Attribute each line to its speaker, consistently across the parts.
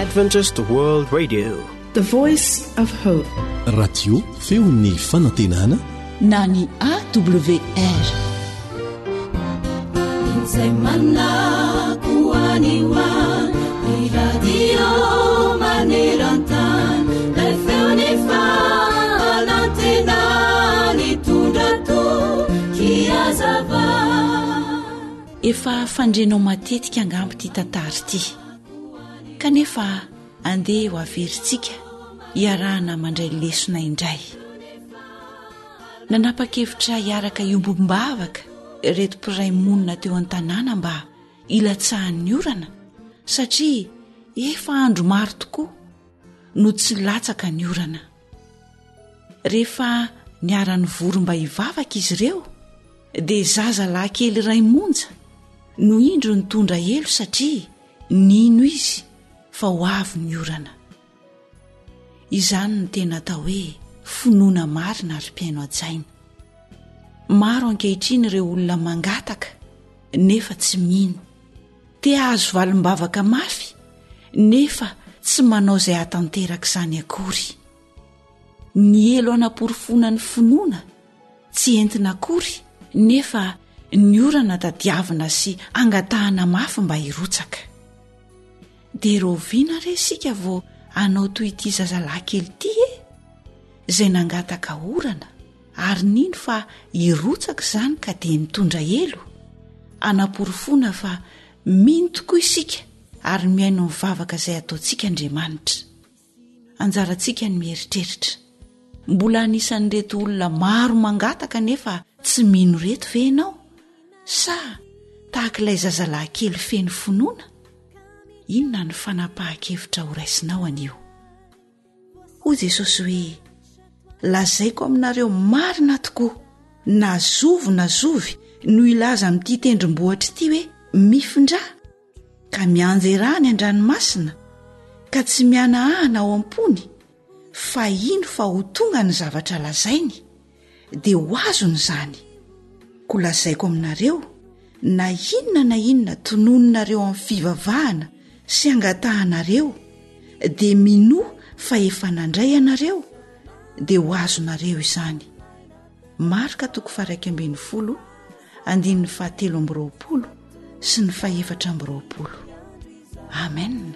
Speaker 1: Adventist World Radio.
Speaker 2: The Voice of Hope.
Speaker 3: Radio feon'ny fanantenana
Speaker 4: na ny AWR.
Speaker 5: Izay manako any ho any, ny radio maneran-tany, ilay feon'ny fanantenana nitondra toky hazava.
Speaker 4: Efa fandrenao matetika angamba ity tantara ity. Kanefa andeha ho averintsika hiarahana mandray lesona indray. Nanapa-kevitra hiaraka hiombom-bavaka ireto mpiray monina teo an-tanàna mba hilatsahan'ny orana satria efa andro maro tokoa no tsy latsaka ny orana. Rehefa niara-nivory mba hivavaka izy ireo dia zazalahy kely iray monja no indro nitondra elo satria nino izy fa ho avy ny orana. Izany no tena atao hoe finoana marina ry mpihaino hajaina. Maro ankehitriny ireo olona mangataka nefa tsy mino. Te hahazo valim-bavaka mafy nefa tsy manao izay hahatanteraka izany akory. Ny elo hanaporofoana ny finoana tsy entina akory nefa ny orana tadiavina sy angatahana mafy mba hirotsaka. Dia rahoviana re isika vao hanao toy ity zazalahy kely ity e? Izay nangataka orana ary nino fa hirotsaka izany ka dia nitondra elo, hanaporofoana fa mino tokoa isika ary mihaino ny vavaka izay ataontsika Andriamanitra. Anjarantsika ny mieritreritra. Mbola anisan'ireto olona maro mangataka nefa tsy mino ireto ve ianao? Sa tahaka ilay zazalahy kely feno finoana? Inona no fanapahan-kevitra horaisinao anio? Hoy Jesosy hoe, Lazaiko aminareo marina tokoa, na zovy na zovy no hilaza amin'ity tendrombohitra ity hoe, Mifindrà, ka mianjera any an-dranomasina, ka tsy mihanahahana ao am-pony, fa hino fa ho tonga ny zavatra lazainy, dia ho azony izany. Koa lazaiko aminareo, na inona na inona tononinareo amin'ny fivavahana sy angatahanareo, dia minoa fa efa nandray ianareo, dia ho azonareo izany. Marka toko faha-11 andininy fahatelo amby roapolo sy ny fahefatra amby roapolo. Amen.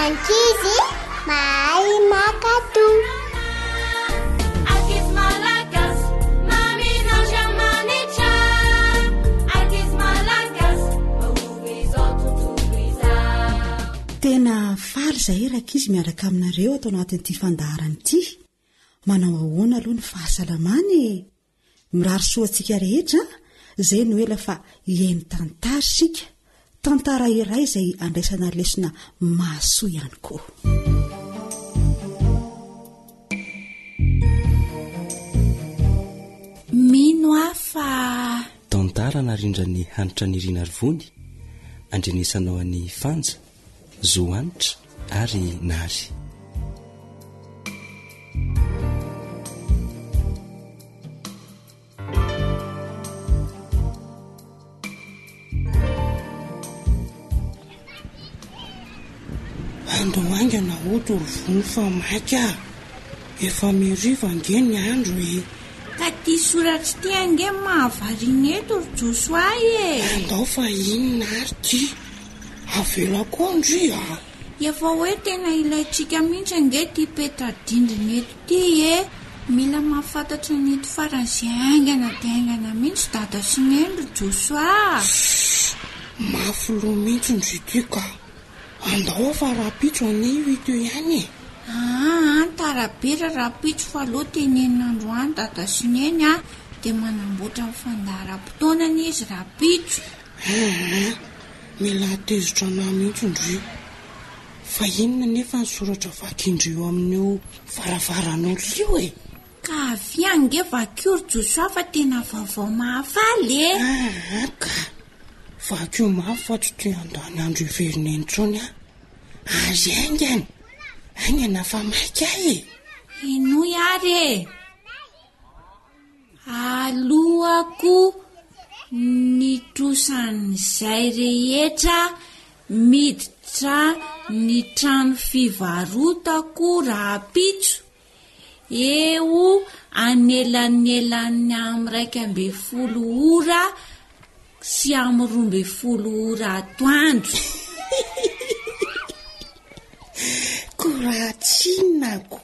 Speaker 6: Ankizy mahay mankatò.
Speaker 5: Ankizy malagasy, mamin'Andriamanitra. Ankizy malagasy, mahomby izao tontolo izao.
Speaker 7: Tena faly izahay rankizy miaraka aminareo ato anatin'ity fandaharana ity. Manao ahoana aloha ny fahasalamana e? Mirary soa antsika rehetra an! Izay no ela fa hihaino tantara isika, tantara iray izay andraisana lesona mahasoa ihany koa.
Speaker 8: Mino aho fa.
Speaker 9: Tantara narindran'i Hanitra Nirina Rivony, andrenesanao an'i Fanja, Zo Hanitra ary Nary.
Speaker 10: Andao haingana hody ry vony fa maika ah! Efa mihariva ange ny andro e!
Speaker 8: Ka ty soratra ity ange mahavariana eto ry Josoa e!
Speaker 10: Andao fa inona ary ty? Avelako ao ndry a!
Speaker 8: Efa hoe tena ilaintsika mihitsy ange ity peta-drindrina eto ity e! Mila mahafantatra ny eto faran'izay haingana dia haingana mihitsy Dada sy Neny ry Josoa a!
Speaker 10: Sss! Mafy loha mihitsy ndry ity ka! Andao fa rahampitso anie io hita eo ihany e!
Speaker 8: Aa, tara be raha rahampitso fa aleo tenenina androany dada sy neny a, dia manamboatra ny fandaharam-potoanany izy rahampitso.
Speaker 10: Aa, mila hatezitra anah mihitsy ndry. Fa inona anefa ny soratra vakin-dry eo amin'io varavaran'olona io e?
Speaker 8: Ka avia ange vakio ry Josoa fa tena vaovao mahafaly e!
Speaker 10: Aa ka! Vakio mafy fa tsy te handany andro hiverina intsony aho. Ary haingana! Haingana fa maika aho e!
Speaker 8: Henoy ary e! Aloako ny trosan'izay rehetra miditra ny trano fivarotako rahampitso Eo anelanelan'ny amin'ny 11 ora sy amin'ny 12 ora atoandro.
Speaker 10: Ko raha tsinona ko,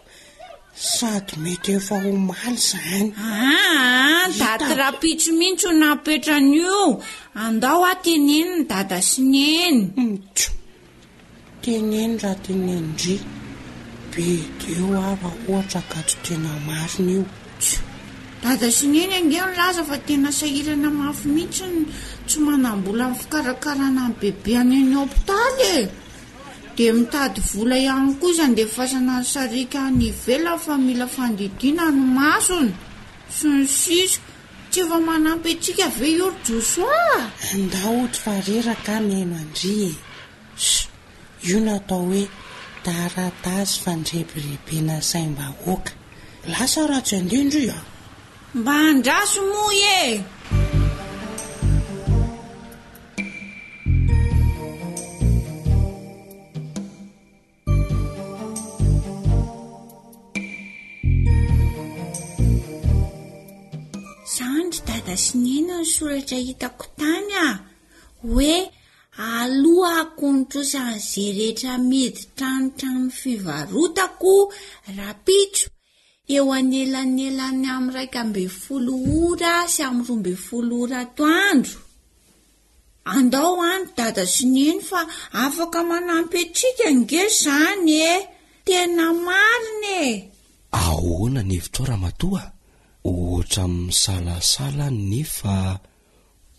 Speaker 10: sady mety efa omaly izany.
Speaker 8: Aa, daty rahampitso mihitsy no napetrany io. Andao aho teneno ny dada sy neny.
Speaker 10: Mtso. Teneno raha tenenin-dry. Be dia eo aho raha ohatra ka tsy tena marina io.
Speaker 8: Tjo! Dada sy Neny ange nilaza fa tena sahirana mafy mihitsy ny tsy manam-bola amin'ny fikarakarana an'i Bebe any any hopitaly e! Dia mitady vola ihany koa izy handefasana an'i Sariaka any ivelany fa mila fandidiana ny masony, sy ny sisa Tsy efa manampy antsika ve io ry Josoa?
Speaker 10: Andao hody fa reraka aho mihaino an-dry e! Sh! Io no atao hoe taratasy fandrebirebena saim-bahoaka. Lasa raha tsy handeha ndry a!
Speaker 8: Mba andraso moa e! Zany ry dada sy neny ny soratra hitako tany a! Hoe aloako ny trosan'izay rehetra miditra ny trano fivarotako rapitso eo anelanelan'ny amin'ny 11 ora sy amin'ny 12 ora atoandro. Andao any dada sy neny fa afaka manampy antsika ange izany e! Tena marina e!
Speaker 9: Ahoana ny hevitrao ramatoa? Ohatran'ny misalasala nefa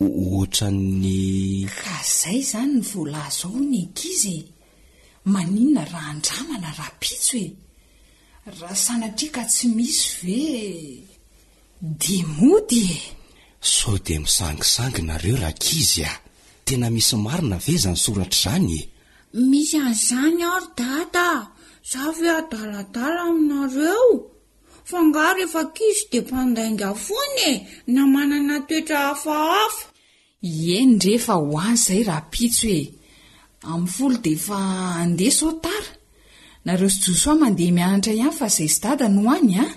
Speaker 9: ohatran'ny.
Speaker 4: Ka zay zany ny voalaza ao ny ankizy e! Maninona raha andramana rahampitso e! Raha sanatria ka tsy misy ve dia mody e!
Speaker 9: Sao dia misangisangy nareo rankizy a! Tena misy marina ve izany soratra izany e?
Speaker 8: Misy an'izany aho ry dada a! Za ve adaladala aminareo? Fa angaha rehefa ankizy dia mpandainga foana e! Na manana toetra hafahafa.
Speaker 4: Eny re fa ho any izay rahampitso e! Amin'ny folo dia efa handeha sao tara. Nareo sy Josoa mandeha mianatra ihany fa zay sy dada no any an!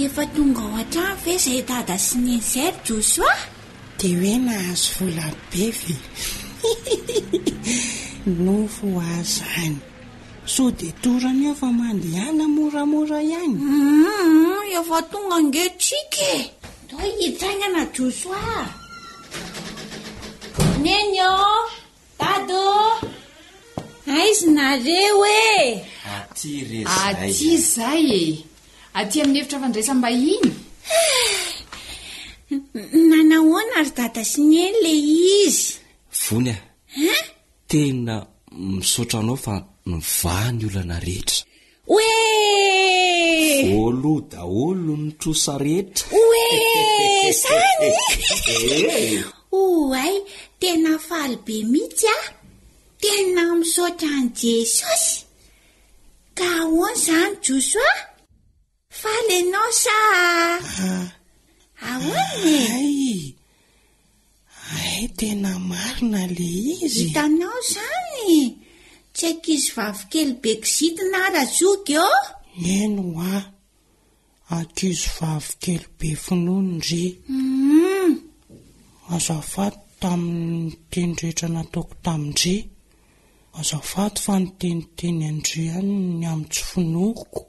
Speaker 8: Efa tonga ao an-trano ve izay dada sy neny izay ry Josoa?
Speaker 10: Dia hoe nahazo vola be ve? Nofy ho ahy izany. Sao dia torana eo fa mandehana moramora ihany.
Speaker 8: Humm, efa tonga ange tsika e. Ndao hiditra haingana Josoa. Neny ô, Dada ô, aiza nareo e?
Speaker 9: Aty re zay.
Speaker 4: Aty zay e. Aty amin'ny efitra fandraisam-bahiny.
Speaker 8: Nanahoana ry Dada sy Neny le izy?
Speaker 9: Vony a.
Speaker 8: Hein?
Speaker 9: Tena misaotra anao fa nivaha ny olana rehetra.
Speaker 8: Oee!
Speaker 9: Voaloa daholo ny trosa rehetra.
Speaker 8: Oee! Zany?
Speaker 9: Ee!
Speaker 8: Oay, tena faly be mihitsy aho. Tena misaotra an'i Jesosy. Ka ahoana izany Josoa? Faly ianao sa ahoana e?
Speaker 10: Hay! Hay tena marina le izy e!
Speaker 8: Hitanao izany? Tsy ankizy vavy kely be kizitina aho Razoky ô!
Speaker 10: Eny hoa! Ankizy vavy kely be finoana ndry.
Speaker 8: Hum!
Speaker 10: Azafady tamin'ny teny rehetra nataoko tamin-dry. Azafady fa niteniteny an-dry ihany ny amin'ny tsy finoako.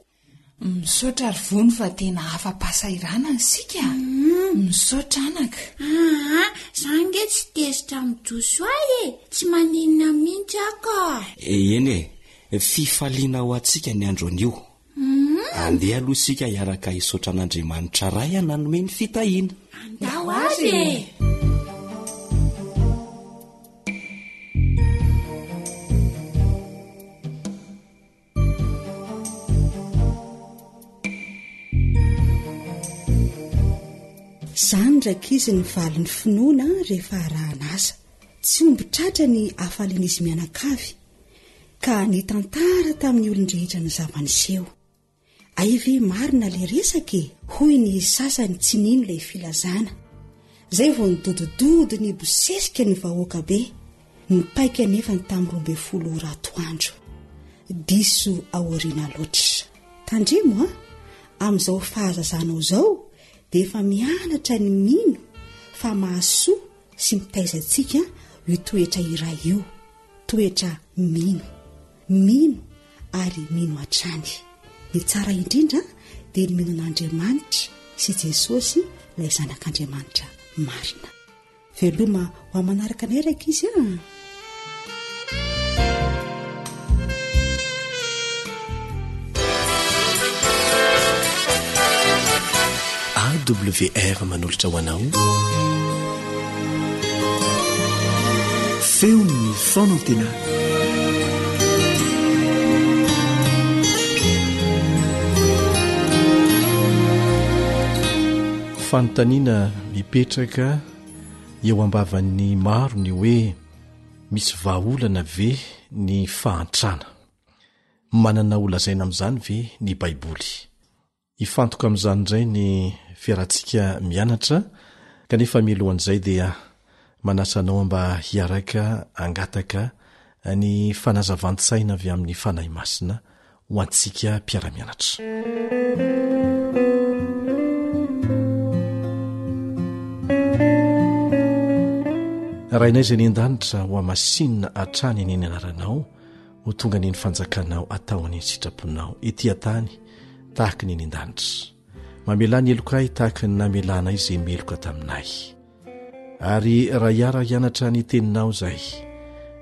Speaker 11: Misaotra ry Vony fa tena afa-pahasahiranana isika. Misaotra anaka.
Speaker 8: Aa, za ange tsy tezitra amin'i Josoa e! Tsy maninona mihitsy aho ka.
Speaker 9: Eny e, fifaliana ho antsika ny andro anio. Andeha aloha isika hiaraka hisaotra an'Andriamanitra Ray nanome ny fitahiana.
Speaker 8: Andao ary e!
Speaker 7: Izany rankizy ny valin'ny finoana rehefa arahana asa. Tsy omby tratra ny hafalian'izy mianakavy ka nitantara tamin'ny olon-drehetra ny zava-niseho. Hay ve marina ilay resaka e? Hoy ny sasany tsy nino ilay filazana. Izay vao nidodododo nibosesika ny vahoaka be. Nipaika anefa ny tamin'ny 12 ora atoandro. Diso aoriana loatra. Tandremo a! Amin'izao fahazazanao izao dia efa mianatra ny mino fa mahasoa sy mitaiza antsika io toetra iray io. Toetra mino. Mino ary mino hatrany. Ny tsara indrindra dia ny mino an'Andriamanitra sy Jesosy ilay Zanak'Andriamanitra marina. Veloma ho amin'ny manaraka anay rankizy a!
Speaker 3: AWR manolotra ho anao Feon'ny fanantenana.
Speaker 12: Fanontaniana mipetraka eo am-bavan'ny maro ny hoe misy vahaolana ve ny fahantrana? Manana holazaina amin'izany ve ny Baiboly? Hifantoka amin'izany indray ny fiarantsika mianatra, kanefa mialohan'izay dia manasa anao mba hiaraka hangataka ny fanazavan-tsaina avy amin'ny Fanahy Masina ho antsika mpiara-mianatra. Rainay izay any an-danitra, hohamasinina hatrany anie ny anaranao, ho tonga anie ny fanjakanao, atao anie ny sitraponao ety an-tany tahaka ny any an-danitra. Mamelà ny helokay tahaka ny namelanay izay meloka taminay. Ary raha hiara-hianatra ny teninao izahay,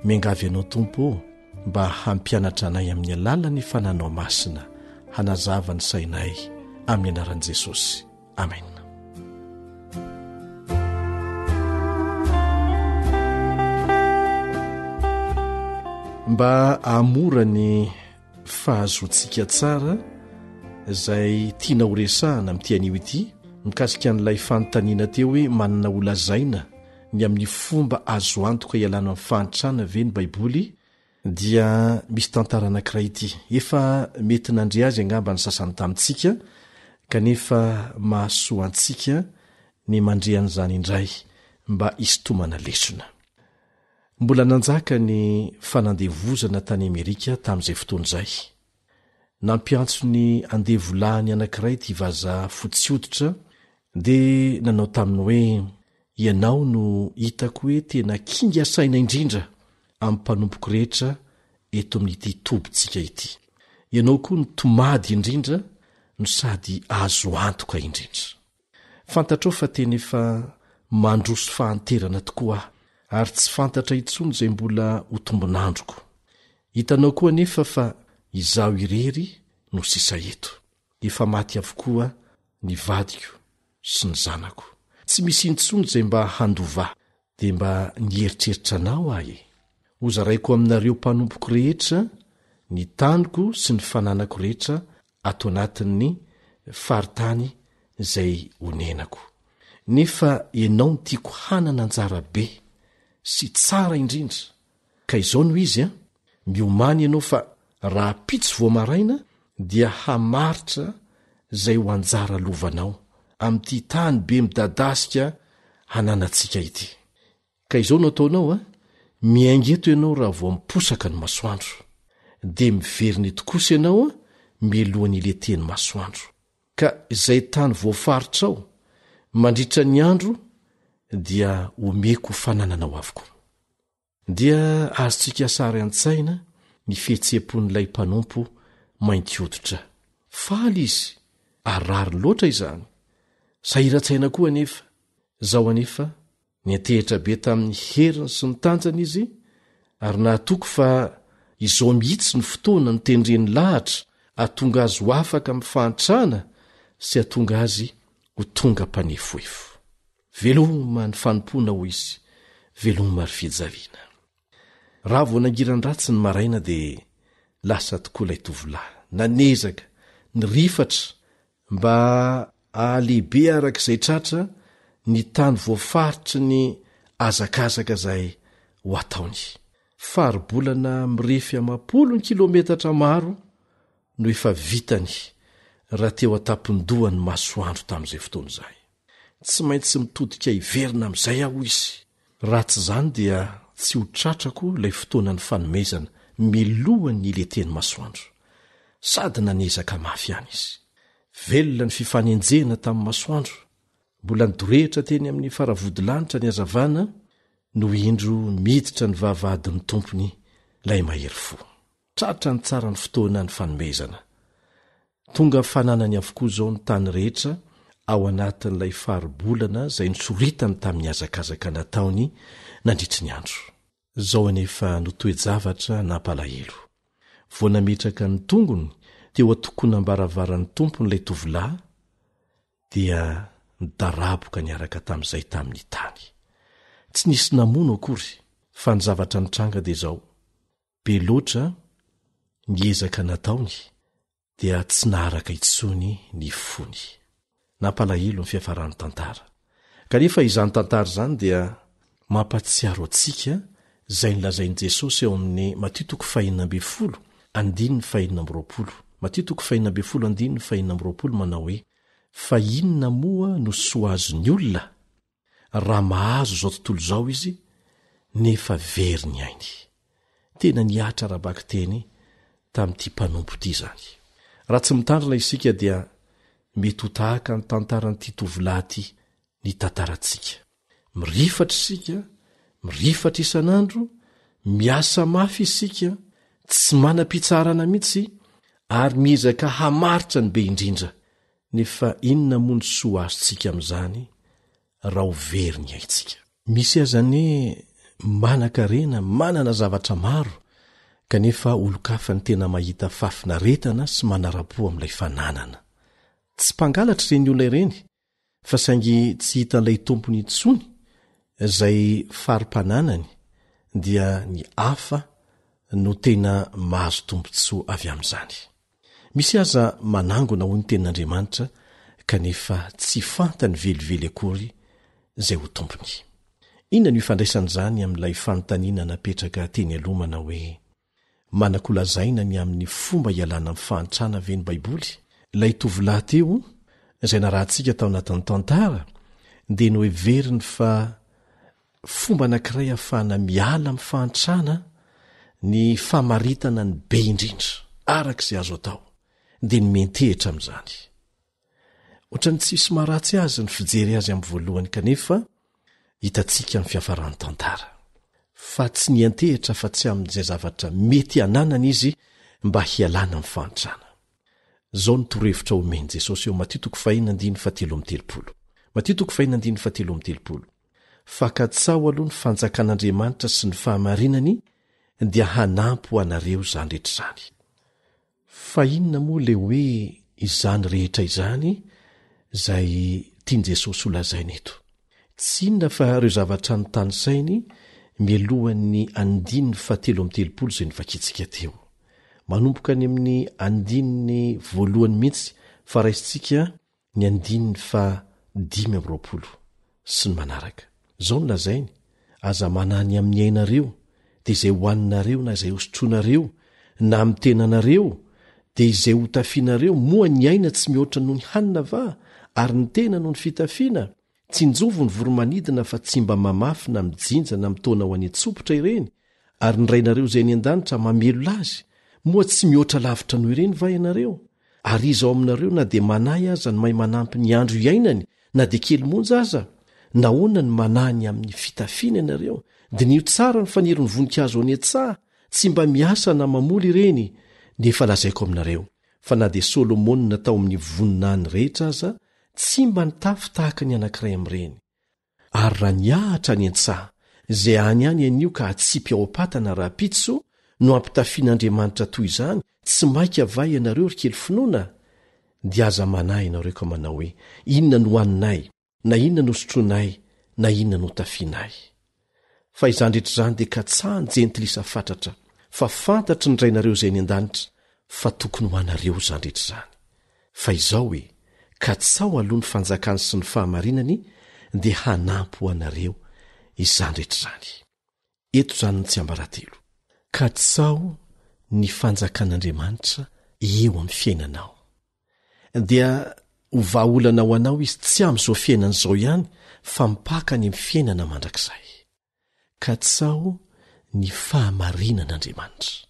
Speaker 12: miangavy anao Tompo ô mba hampianatra anay amin'ny alalan'ny fananao masina hanazava ny sainay amin'ny anaran'i Jesosy. Amena. Mba hahamora ny fahazoantsika tsara izay tiana ho resahana amin'ity anio ity mikasika an'ilay fanontaniana teo hoe manana ho lazaina ny amin'ny fomba azo antoka ialana amin'ny fahantrana ve ny Baiboly Dia misy tantara anankiray ity. Efa mety nandre azy angamba ny sasany tamintsika, kanefa mahasoa antsika ny mandre an'izany indray mba hisintomana lesona. Mbola nanjaka ny fanandevozana tany Amerika tamin'izay fotoana izay. Nampiantso ny andevolahiny anankiray ity vazaha fotsy hoditra dia nanao taminy hoe, Ianao no hitako hoe tena kinga saina indrindra amin'ny mpanompoko rehetra eto amin'ity tobintsika ity. Ianao koa no tomady indrindra no sady azo antoka indrindra. Fantatrao fa tena efa mandroso fahanterana tokoa aho ary tsy fantatra intsony izay mbola ho tombon'androko. Hitanao koa anefa fa izaho irery no sisa eto. Efa maty avokoa ny vadiko sy ny zanako. Tsy misy intsony izay mba handova ahy. Dia mba nieritreritra anao aho e! Hozaraiko aminareo mpanompoko rehetra ny taniko sy ny fananako rehetra ato anatin'ny faritany izay onenako. Nefa ianao no tiako hanana anjara be sy tsara indrindra. Ka izao no izy an, miomàna ianao fa rahampitso vao maraina dia hamaritra izay ho anjara lovanao amin'ity tany be midadasika hananantsika ity. Ka izao no ataonao an, miainga eto ianao raha vao miposaka ny masoandro. Dia miverina eto kosa ianao an, mialohan'ny hilentehan'ny masoandro. Ka izay tany voafaritrao mandritra ny andro dia omeko ho fanananao avokoa. Dia azontsika sary an-tsaina ny fihetseham-pon'ilay mpanompo mainty hoditra. Faly izy, ary rariny loatra izany. Sahiran-tsaina koa anefa. Izao anefa, niantehitra be tamin'ny heriny sy ny tanjany izy, ary nahatoky fa izao mihitsy no fotoana notendren'ny lahatra hahatonga azy ho afaka amin'ny fahantrana sy hahatonga azy ho tonga mpanefoefo. Veloma ny fanompoana hoy izy, veloma ry fijaliana. Raha vao nangiran-dratsy ny maraina dia lasa tokoa ilay tovolahy, nanezaka, nirifatra mba hahalehibe araka izay tratra ny tany voafaritry ny hazakazaka izay ho ataony. Faribolana mirefy amam-polony kilometatra maro no efa vitany raha teo an-tampon-dohan'ny masoandro tamin'izay fotoana izay. Tsy maintsy mitodika hiverina amin'izay aho, hoy izy. Raha tsy izany dia tsy ho tratrako ilay fotoanan'ny fanomezana milohan'ny hilentehan'ny masoandro. Sady nanezaka mafy ihany izy. Velona ny fifanenjehana tamin'ny masoandro. Mbola nidorehitra teny amin'ny faravodilanitra ny hazavana no indro miditra ny vavahadin'ny tompony ilay mahery fo. Tratrany tsara ny fotoana ny fanomezana. Tonga fananany avokoa izao ny tany rehetra ao anatin'ilay faribolana izay nosoritany tamin'ny hazakazaka nataony nandritry ny andro. Izao anefa no toe-javatra nampalahelo. Vao nametraka ny tongony teo an-tokonam-baravaran'ny tompony ilay tovolahy dia nidaraboka niaraka tamin'izay tamin'ny tany. Tsy nisy namono akory fa ny zavatra nitranga dia izao, Be loatra ny ezaka nataony dia tsy naharaka intsony ny fony. Nampalahelo ny fiafaran'ny tantara. Kanefa izany tantara izany dia mampahatsiaro antsika izay nolazain'i Jesosy ao amin'ny Matio toko fahenina ambin'ny folo andininy fahenina amby roapolo. Matio toko fahenina ambin'ny folo andininy fahenina amby roapolo manao hoe, Fa inona moa no soa azon'ny olona raha mahazo izao tontolo izao izy nefa very ny ainy. Tena nihatra ara-bakiteny tamin'ity mpanompo ity izany. Raha tsy mitandrina isika dia mety ho tahaka ny tantaran'ity tovolahy ity ny tantarantsika. Mirifatra isika, mirifatra isan'andro, miasa mafy isika, tsy manam-pitsaharana mihitsy ary miezaka hamaritra ny be indrindra. Nefa inona moa ny soa azontsika amin'izany raha ho very ny aintsika? Misy aza anie manankarena, manana zavatra maro, kanefa olon-kafa no tena mahita fahafinaretana sy manara-po amin'ilay fananana. Tsy mpangalatra ireny olona ireny, fa saingy tsy hitan'ilay tompony intsony izay fari-pananany dia ny hafa no tena mahazo tombontsoa avy amin'izany. Misy aza manangona hoy ny tenin'Andriamanitra kanefa tsy fantany velively akory izay ho tompony. Inona no ifandraisan'izany amin'ilay fanontaniana napetraka teny aloha manao hoe, Manan-kolazaina ny amin'ny fomba hialana amin'ny fahantrana ve ny Baiboly? Ilay tovolahy teo, izay narahantsika tao anatin'ny tantara, dia noheveriny fa Fomba anankiray ahafahana miala amin'ny fahantrana ny famaritana ny be indrindra, araka izay azo atao, dia ny miantehitra amin'izany. Ohatran'ny tsisy maharatsy azy ny fijery azy amin'ny voalohany kanefa hitantsika amin'ny fiafaran'ny tantara fa tsy niantehitra afa-tsy amin'izay zavatra mety hananany izy mba hialana amin'ny fahantrana. Izao no torohevitra omen'i Jesosy eo Matio toko fahenina andininy fahatelo amby telopolo. Matio toko fahenina andininy fahatelo amby telopolo. Fa katsaho aloha ny fanjakan'Andriamanitra sy ny fahamarinany dia hanampy ho anareo izany rehetra izany. Fa inona moa ilay hoe izany rehetra izany izay tian'i Jesosy holazaina eto? Tsy inona fa ireo zavatra notanisainy mialohan'ny andininy fahatelo amby telopolo izay novakintsika teo. Manomboka any amin'ny andininy voalohany mihitsy fa raisintsika ny andininy faha-25 sy ny manaraka. Izao no lazainy, Aza manahy ny amin'ny ainareo, dia izay hohaninareo na izay hosotroinareo, na amin'ny tenanareo, dia izay hotafianareo, moa ny aina tsy mihoatra noho ny hanina va, ary ny tena noho ny fitafiana? Tsinjovy ny voro-manidina fa tsy mba mamafy na mijinja na mitaona ho any an-tsompitra ireny, ary ny Rainareo izay any an-danitra mamelona azy, moa tsy mihoatra lavitra noho ireny va ianareo? Ary iza ao aminareo na dia manahy aza no mahay manampy ny andro iainany na dia kely monja aza? Nahoana no manahy ny amin'ny fitafiana ianareo? Diniho tsara ny fanirin'ny voninkazo any an-tsaha, tsy mba miasa na mamoly ireny, nefa lazaiko aminareo, fa na dia Solomona tao amin'ny voninahiny rehetra aza tsy mba nitafy tahaka ny anankiray amin'ireny. Ary raha niahatra any an-tsaha, izay any any anio ka atsipy ao am-patana rahampitso, no ampitafian'Andriamanitra toy izany, tsy mainka va ianareo, ry kely finoana? Dia aza manahy ianareo ka manao hoe, Inona no hohaninay? Na inona no sotroinay? Na inona no hotafianay? Fa izany rehetra izany dia katsahan'ny jentilisa fatratra, fa fantatry ny Rainareo izay any an-danitra fa tokony ho anareo izany rehetra izany. Fa izao e, katsaho aloha ny fanjakany sy ny fahamarinany dia hanampy ho anareo izany rehetra izany. Eto izany ny tsiambaratelo. Katsaho ny fanjakan'Andriamanitra eo amin'ny fiainanao. Dia ho vahaolana ho anao izy tsy amin'izao fiainana izao ihany fa mipaka any amin'ny fiainana mandrakizay. Katsaho ny fahamarinan'Andriamanitra.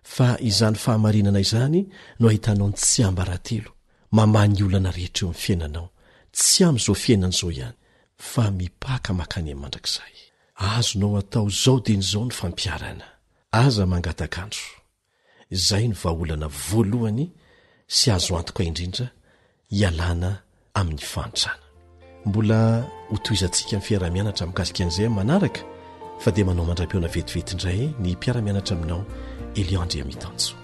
Speaker 12: Fa izany fahamarinana izany no ahitanao ny tsiambaratelo mamaha ny olana rehetra eo amin'ny fiainanao, tsy amin'izao fiainana izao ihany fa mipaka mankany amin'ny mandrakizay. Azonao atao izao dieny izao ny fampiharana. Aza mangatak'andro. Izay no vahaolana voalohany sy azo antoka indrindra hialana amin'ny fahantrana. Mbola hotohizantsika ny fiaraha-mianatra mikasika an'izay amin'ny manaraka fa dia manao mandra-pihaona vetivety indray ny mpiara-mianatra aminao Elion Andriamitanjo.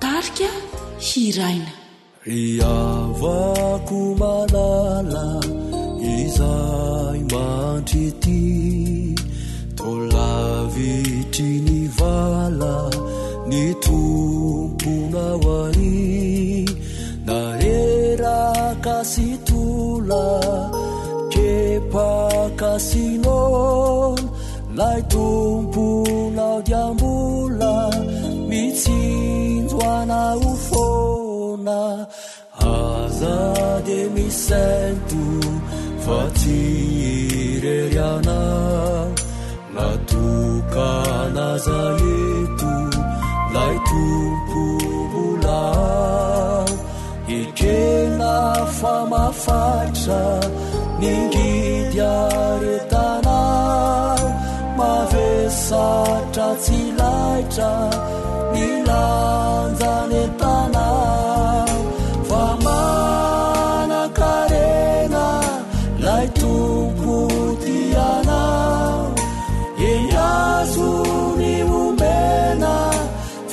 Speaker 4: Tarika hiraina.
Speaker 13: Ry havako malala izay mandry ety, toa lavitry ny vala ny Tomponao àry, na reraka sy tola, kepaka sy noana. Lay Tomponao dia mbola mitsinjo anao foana. Aza dia misento fa tsy irery anao. Na tokana aza eto, lay Tompo mbola ao. Ekena fa mafaritra ny ngidy aretanao, mavesatra tsy laitra ny lanjan'entanao, fa manan-karena lay Tompo tia anao, eny azony omena.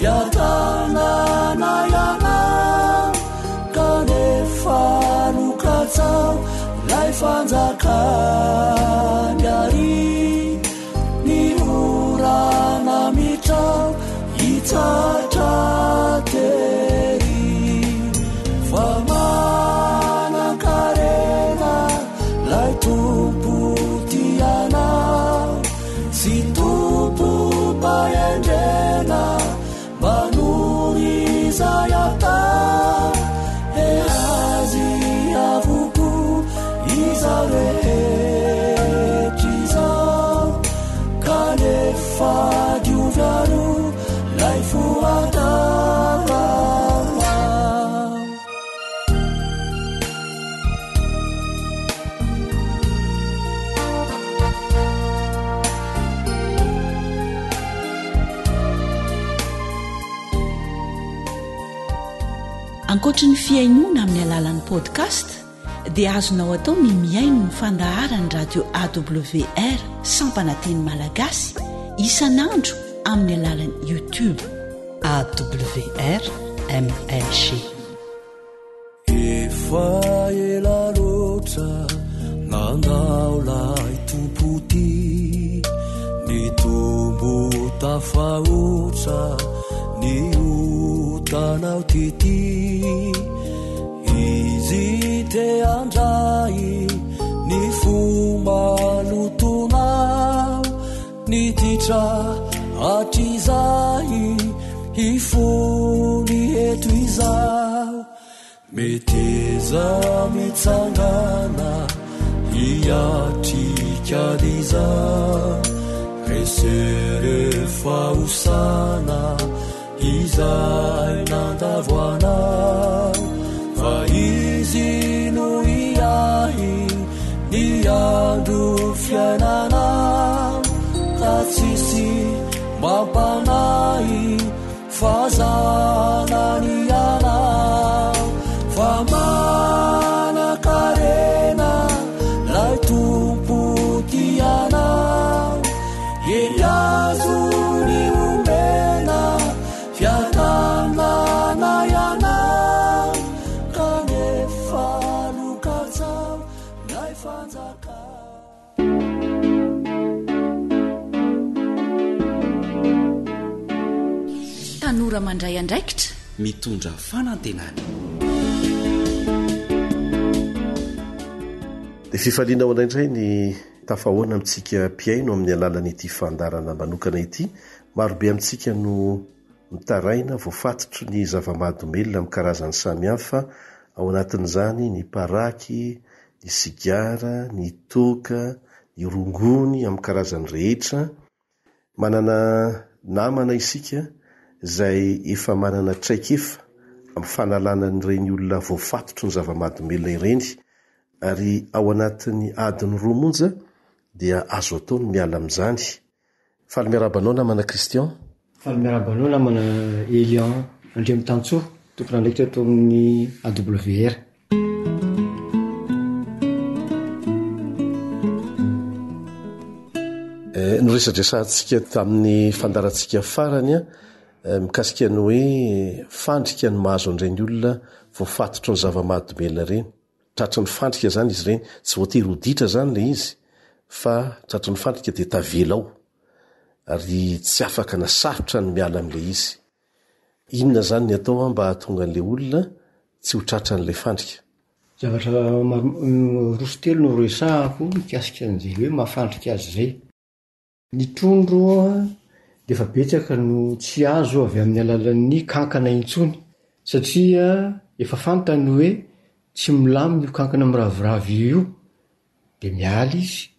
Speaker 13: Fiadanana ianao kanefa nokatsao lay fanjakany ary ny orana mitrao hitsatra tery fa manan-karena lay Tompo tia anao Sy tompom-pahendrena manoro izay atao, he azy avokoa izao rehetra izao, kanefa diovy aloha lay fo adala.
Speaker 4: Ankoatry ny fihainoana amin'ny alalan'ny podcast dia azonao atao ny mihaino ny fandaharan'ny radio AWR sampana teny malagasy isan'andro amin'ny alalan'ny YouTube.
Speaker 3: AWR MLG.
Speaker 13: Efa ela loatra nandao lay Tompo ty, nitombo tafahoatra ny otanao tity. Izy te handray ny fo malotonao, ny ditra hatrizay hifony eto izao. Meteza mitsangana hiatrika an'izao. Resy rehefa hosana izay nandavo anao Fa izy no hiahy ny andro fiainanao Ka tsisy mampanahy fa zanany ianao Fa manan-karena lay Tompo tia anao Eny azony omena fiadanana ianao Kanefa lokatsao lay fanjakana
Speaker 4: Tanora mandray andraikitra.
Speaker 9: Mitondra fanantenana.
Speaker 12: Dia fifaliana ho anay indray ny tafahoana amintsika mpihaino amin'ny alalan'ity fandaharana manokana ity. Marobe amintsika no mitaraina voafatotry ny zava-mahadomelina amin'ny karazany samihafa, ao anatin'izany ny paraky, ny sigara, ny toaka, ny rongony amin'ny karazany rehetra. Manana namana isika izay efa manana traikefa amin'ny fanalana an'ireny olona voafatotry ny zava-mahadomelina ireny ary ao anatin'ny adiny roa monja dia azo atao ny miala amin'izany. Faly miarahaba anao namana Christian.
Speaker 14: Faly miarahaba anao namana Elian Andriamitansoa, tompon'andraikitra eto amin'ny AWR.
Speaker 12: Eh, noresadresahantsika tamin'ny fandaharantsika farany eh, mikasika ny hoe fandrika ny mahazo an'ireny olona voafatotry ny zava-mahadomelina ireny. Tratry ny fandrika izany izy ireny, tsy voatery ho ditra izany ilay izy fa tratry ny fandrika dia tavela ao ary tsy afaka na sarotra ny miala amin'ilay izy. Inona izany ny atao mba hahatonga an'ilay olona tsy ho tratran'ilay fandrika?
Speaker 14: Zavatra maro roa sy telo no resahako mikasika an'izay hoe mahafandrika azy izay. Ny trondro dia efa betsaka no tsy azo avy amin'ny alalan'ny kankana intsony satria efa fantany hoe tsy milamina io kankana miraviravy io dia miala izy.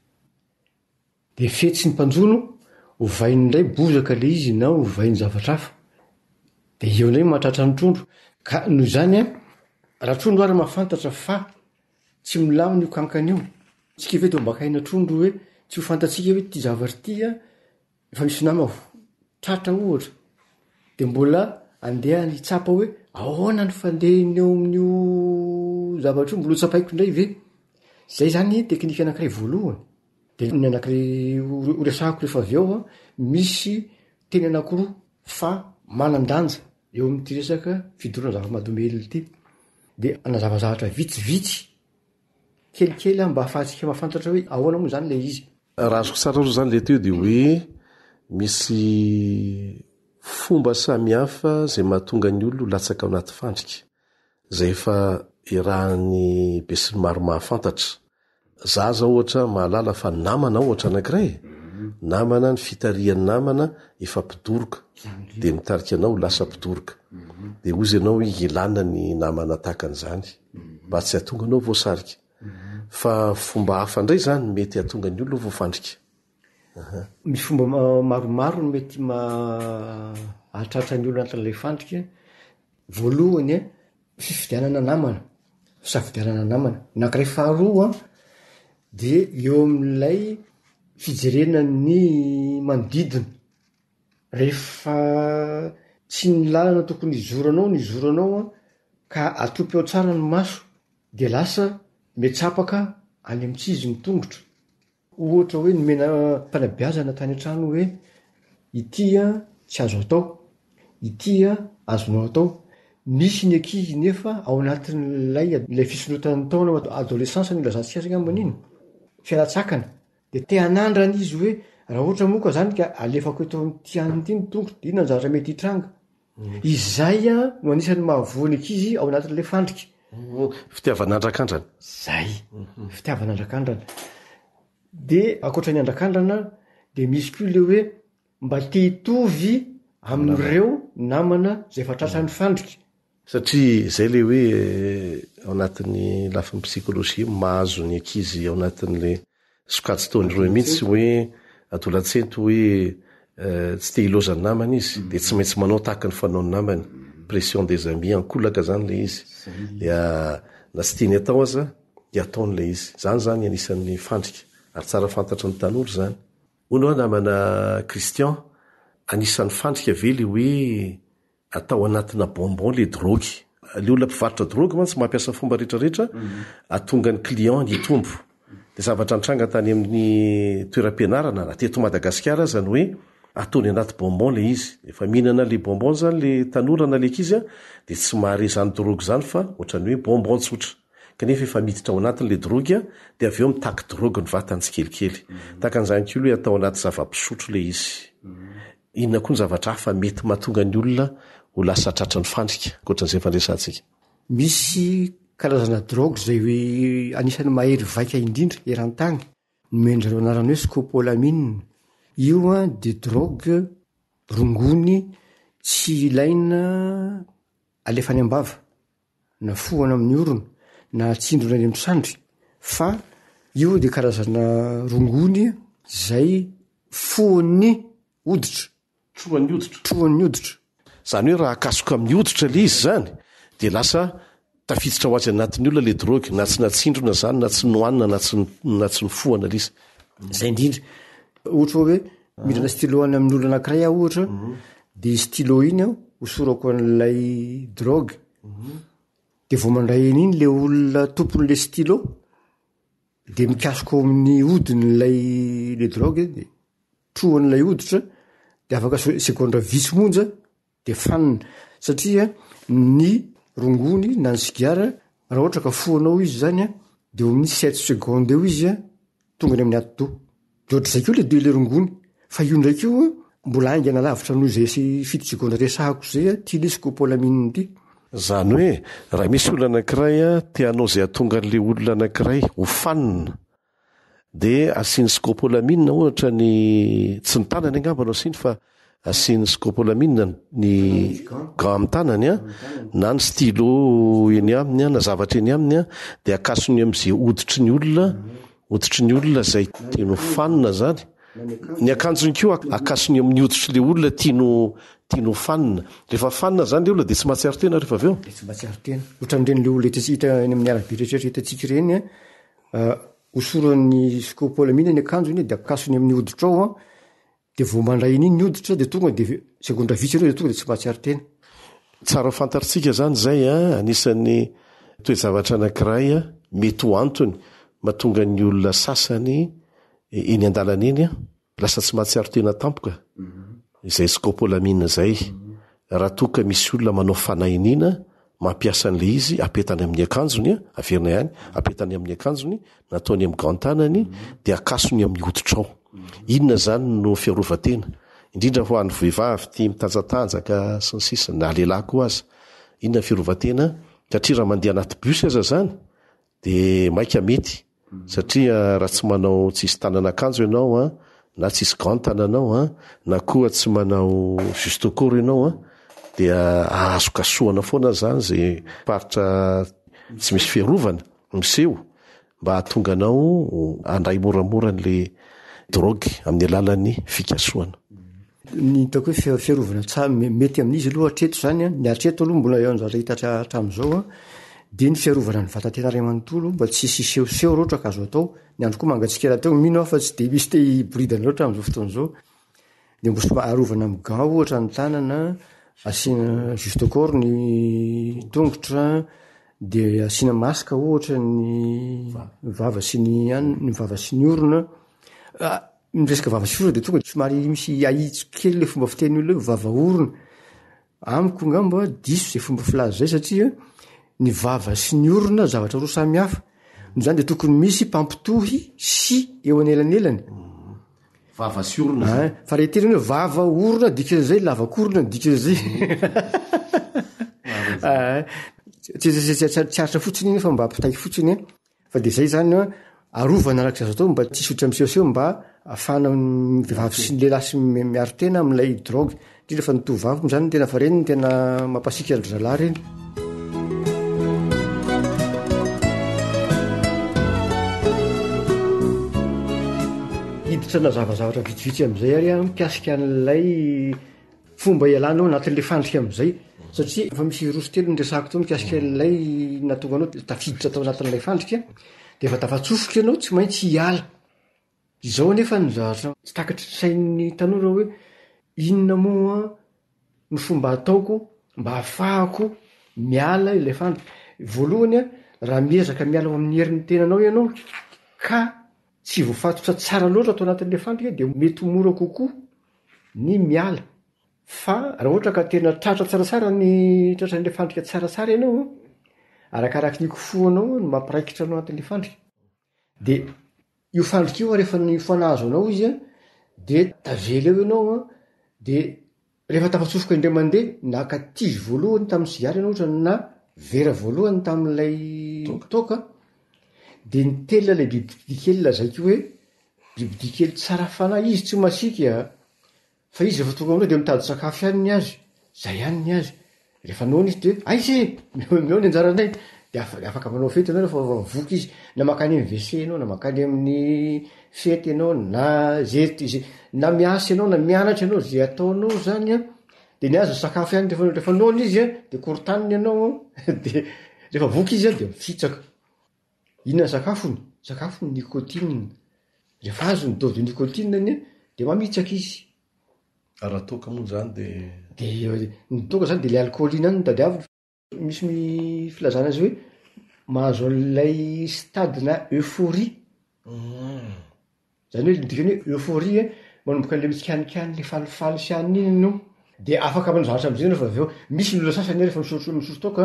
Speaker 14: Dia fetsy ny mpanjono, ovainy indray bozaka ilay izy na ovainy zavatra hafa. Dia eo indray mahatratra ny trondro. Ka noho izany an, raha trondro ary mahafantatra fa tsy milamina io kankana io, tsika ve dia mba kaina trondro hoe tsy ho fantatsika hoe ity zavatra ity an, efa misy nama tratra ohatra, dia mbola andeha hitsapa hoe ahoana ny fandehany eo amin'io zavatra io, mbola ho tsapaiko indray ve? Zay zany teknika anankiray voalohany. De ny anankiray ho resahako rehefa avy eo an, misy teny anankiroa fa manan-danja eo amin'ity resaka fidorana zava-mahadomelina ity. De hanazava zavatra vitsivitsy kelikely aho mba ahafahantsika mahafantatra hoe ahoana moa zany ilay izy.
Speaker 12: Raha azoko tsara aloha zany le teo de hoe misy fomba samihafa zay mahatonga ny olona ho latsaka ao anaty fandrika, zay efa iarahan'ny besinimaro mahafantatra. Za zao ohatra mahalala fa namana ohatra anankiray e, namana ny fitarihan'ny namana efa mpidoroka dia mitarika anao ho lasa mpidoroka. Dia hozy ianao hoe ilana ny namana tahaka an'izany mba tsy hahatonga anao voasarika. Fa fomba hafa indray izany mety hahatonga ny olona ho voafandrika.
Speaker 14: Misy fomba maromaro no mety mahatratra ny olona anatin'ilay fandrika. Voalohany, fifidianana namana, fisafidianana namana. Ny anankiray faharoa dia eo amin'ilay fijerena ny manodidina. Rehefa tsy ny lalana tokony hizoranao no hizoranao an, ka atopy ao tsara ny maso dia lasa mitsapaka any amin'ny tsy izy ny tongotra. Ohatra hoe nomena fanabeazana tany an-trano hoe ity an tsy azo atao, ity an azonao atao. Misy ny ankizy nefa ao anatin'ilay ilay fisondrotan'ny taona adolescence no ilazantsika azy angambany iny, fialan-tsakana. Dia te hanandrana izy hoe raha ohatra moa ka zany ka alefako eto amin'ity anona ity ny tongotro dia inona ny zavatra mety hitranga? Izay no anisan'ny mahavoa ny ankizy ao anatin'ilay fandrika.
Speaker 12: Fitiavana andrakandrana.
Speaker 14: Zay, fitiavana andrakandrana. Dia ankoatra ny andrakandrana dia misy koa ilay hoe mba te hitovy amin'ireo namana izay efa tratran'ny fandrika.
Speaker 12: Satria izay ilay hoe ao anatin'ny lafiny psikologie mahazo ny ankizy ao anatin'ilay sokajin-taona ireo mihitsy hoe. Adolantsento hoe tsy te hilaozan'ny namany izy dia tsy maintsy manao tahaka ny fanaon'ny namany, pression des amis ankolaka izany ilay izy. Dia na tsy tiany atao aza dia ataony ilay izy. Izany izany anisan'ny fandrika ary tsara fantatry ny tanora izany. Hono hoa namana Christian, anisan'ny fandrika ve ilay hoe Atao anatina bonbon le drogue. Le olona mpivarotra drogue mantsy mampiasa fomba retraretra ahatonga ny client hitombo. De zavatra nitranga tany amin'ny toeram-pianarana na teto Madagasikara aza ny hoe ataony anaty bonbon le izy. Rehefa mihinana le bonbon zany le tanora na le ankizy de tsy mahare izany drogue izany fa ohatran'ny hoe bonbon tsotra. Kanefa efa miditra ao anatiny le drogue de avy eo mitaky drogue ny vatany tsikelikely. Tahaka an'izany koa le hoe atao anaty zava-pisotro le izy. Inona koa ny zavatra hafa mety mahatonga ny olona ho lasa tratry ny fandrika, ankoatra an'izay efa niresahantsika?
Speaker 14: Misy karazana drogue izay anisan'ny mahery vaika indrindra eran-tany, nomen-dry zareo anarana hoe scopolamine. Io dia drogue rongony tsy ilaina alefa any am-bava, na fohana amin'ny orona, na atsindrona any amin'ny sandry, fa io dia karazana rongony izay fohan'ny hoditra.
Speaker 12: Trohan'ny hoditra.
Speaker 14: Trohan'ny hoditra.
Speaker 12: Izany hoe raha akasoka amin'ny hoditra ilay izy izany dia lasa tafiditra ho azy anatin'ny olona ilay drogue, na tsy natsindrona izany, na tsy nohanina, na tsy na tsy nofohana ilay izy.
Speaker 14: Izay indrindra. Ohatra hoe mindrana stylo any amin'olona anankiray aho ohatra, dia iny stylo iny aho hosorako an'ilay drogue, dia vao mandray an'iny ilay olona tompon'ilay stylo, Dia mikasoka ao amin'ny hodiny ilay le drogue dia trohan'ilay hoditra dia afaka segondra vitsy monja dia fanina satria ny rongony na ny sigara raha ohatra ka fohanao izy zany a de eo amin'ny sept seconde eo izy a tonga any amin'ny atidoha de ohatr'izay koa le de le rongony fa io ndraiky io mbola haingana lavitra noho izay sy fito segondra resahako izay a ty le scopolamine ty.
Speaker 12: Izany hoe raha misy olona anankiray te hanao izay hahatonga an'ilay olona anankiray ho fanina dia asiany scopolamine ohatra ny, tsy ny tanany angamba no asiany fa asiany scopolamine ny gant amin'ny tanany an, na ny stylo eny aminy an, na zavatra eny aminy an, dia akasony amin'izay hoditry ny olona, hoditry ny olona izay tiany ho fanina izany. Ny akanjony koa akasony amin'ny hoditr'ilay olona tiany ho tiany ho fanina. Rehefa fanina izany ilay olona dia tsy mahatsiaro tena rehefa avy eo.
Speaker 14: Dia tsy mahatsiaro tena. Ohatran'ireny ilay olona hita hita eny amin'ny arabe rehetrarehetra hitantsika ireny an, hosorany scopolamine ny akanjony dia akasony amin'ny hoditra ao an, dia vao mandray an'iny ny hoditra dia tonga dia segondra vitsy ianao dia tonga dia tsy mahatsiaro tena.
Speaker 12: Tsara ho fantatritsika izany izay an, anisan'ny toe-javatra anankiray mety ho antony mahatonga ny olona sasany eny an-dalana eny an, lasa tsy mahatsiaro tena tampoka izay scopolamine izay raha toa ka misy olona manao fanahiniana mampiasa an'ilay izy apetany amin'ny akanjony an, averina ihany, apetany amin'ny akanjony na ataony amin'ny gant tanany dia akasony amin'ny hoditra ao. Inona izany no fiarovan-tena? Indrindra ho an'ny vehivavy tia mitanjatanjaka sy ny sisa, na lehilahy koa aza. Inona ny fiarovan-tena? Satria raha mandeha anaty bus aza izany Dia maika mety satria raha tsy manao tsisy tanana akanjo ianao an, na tsisy gant tananao an, na koa tsy manao juste corps ianao an, dia ahazo kasohana foana zany zay faritra tsy misy fiarovana miseho mba hahatonga anao handray moramora an'le drogue amin'ny alalan'ny fikasohana.
Speaker 14: Ny hitako hoe fiarovana tsara mety amin'izy aloha hatreto izany an, ny hatreto aloha mbola eo anjara hita hatramin'izao an, dia ny fiarovana ny vatan-tena iray manontolo mba tsy hisy hisehoseho raha ohatra ka azo atao, ny andro koa mangatsiaka rahateo, mino aho fa tsy dia misy te hiboridana loatra amin'izao fotoana izao, dia mbo somary arovana amin'ny gant ohatra ny tanana, asiana juste corps ny tongotra, dia asiana masque ohatra ny vava sy ny an- ny vava sy ny orona. Ny resaka vava sy orona dia tonga dia somary misy ahitsy kely ilay fomba fiteny olona hoe vava orona. Amiko angamba diso izay fomba filaza izay satria ny vava sy ny orona zavatra roa samy hafa. Noho izany dia tokony misy mpampitohy sy eo anelanelany.
Speaker 12: Vava sy orona zany.
Speaker 14: Ah, fa raha hiteny hoe vava orona dikan'izay lavak'orona ny dikan'izay. Ah, tsy aritra fotsiny iny fa mba ampitaiko fotsiny. Fa dia izay izany an, arovana araka izay azo atao mba tsy hisy hoditra misehoseho mba ahafahana ny vehivavy sy ny lehilahy sy miaro tena amin'ilay drogue. Indrindra fa ny tovovavy moa izany no tena fa ireny no tena mampasiaka an-dry zalahy ireny. Hiditra hanazava zavatra vitsivitsy amin'izay ary aho mikasika an'ilay fomba ialana ao anatin'ilay fandrika amin'izay satria efa misy roa sy telo niresahako teo mikasika an'ilay nahatonga anao tafiditra tao anatin'ilay fandrika de efa tafatsofoka ianao tsy maintsy hiala. Izao anefa ny zavatra tsy takatry ny sain'ny tanora hoe inona moa ny fomba ataoko mba hahafahako miala ilay fandrika. Voalohany a, raha miezaka miala ao amin'ny herin'ny tenanao ianao ka tsy voafatotra tsara loatra ato anatin'ilay fandrika dia mety ho mora kokoa ny miala. Fa raha ohatra ka tena tratra tsaratsara ny tratran'ilay fandrika tsaratsara ianao, arakaraky ny ikofohanao no mampiraikitra anao anatin'ilay fandrika. De io fandrika io rehefa nifanahazo anao izy an, de tavela eo ianao an, de rehefa tafatsofoka indray mandeha, naka tige voalohany tamin'ny sigara ianao ohatra na vera voalohany tamin'ilay toaka, de nitelina ilay bibidia kely lazaiko hoe bibidia kely tsara fanahy, izy tsy masiaka an. Fa izy rehefa tonga aminao dia mitady sakafo ihany ny azy, zay ihany ny azy. Rehefa noana izy dia aiza e! Omeo ny anjaranay. Dia afaka manao fety ianao rehefa voky izy. Na mankany amin'ny WC ianao, na mankany amin'ny fety ianao, na ze ze na miasa ianao na mianatra ianao, ze ataonao zany an, dia ny azy ny sakafo ihany, rehefa rehefa noana izy an, dia korontaniny ianao an, dia rehefa voky izy an, dia mifitsaka. Inona ny sakafony? Sakafony nicotine. Rehefa azo ny dose de nicotine anie de mamitsaka izy.
Speaker 12: Ary raha toaka moa zany de.
Speaker 14: De ny toaka zany de le alcool iny ihany no tadiaviny. Misy ny filazana azy hoe mahazo an'ilay stade-na euphorie. Zany hoe ny dikany hoe euphorie manomboka le mitsikanikany le falifaly sy anona iny ianao de afaka manao zavatra amzay ianao fa avy eo misy ny olona sasany rehefa misotro misotro toaka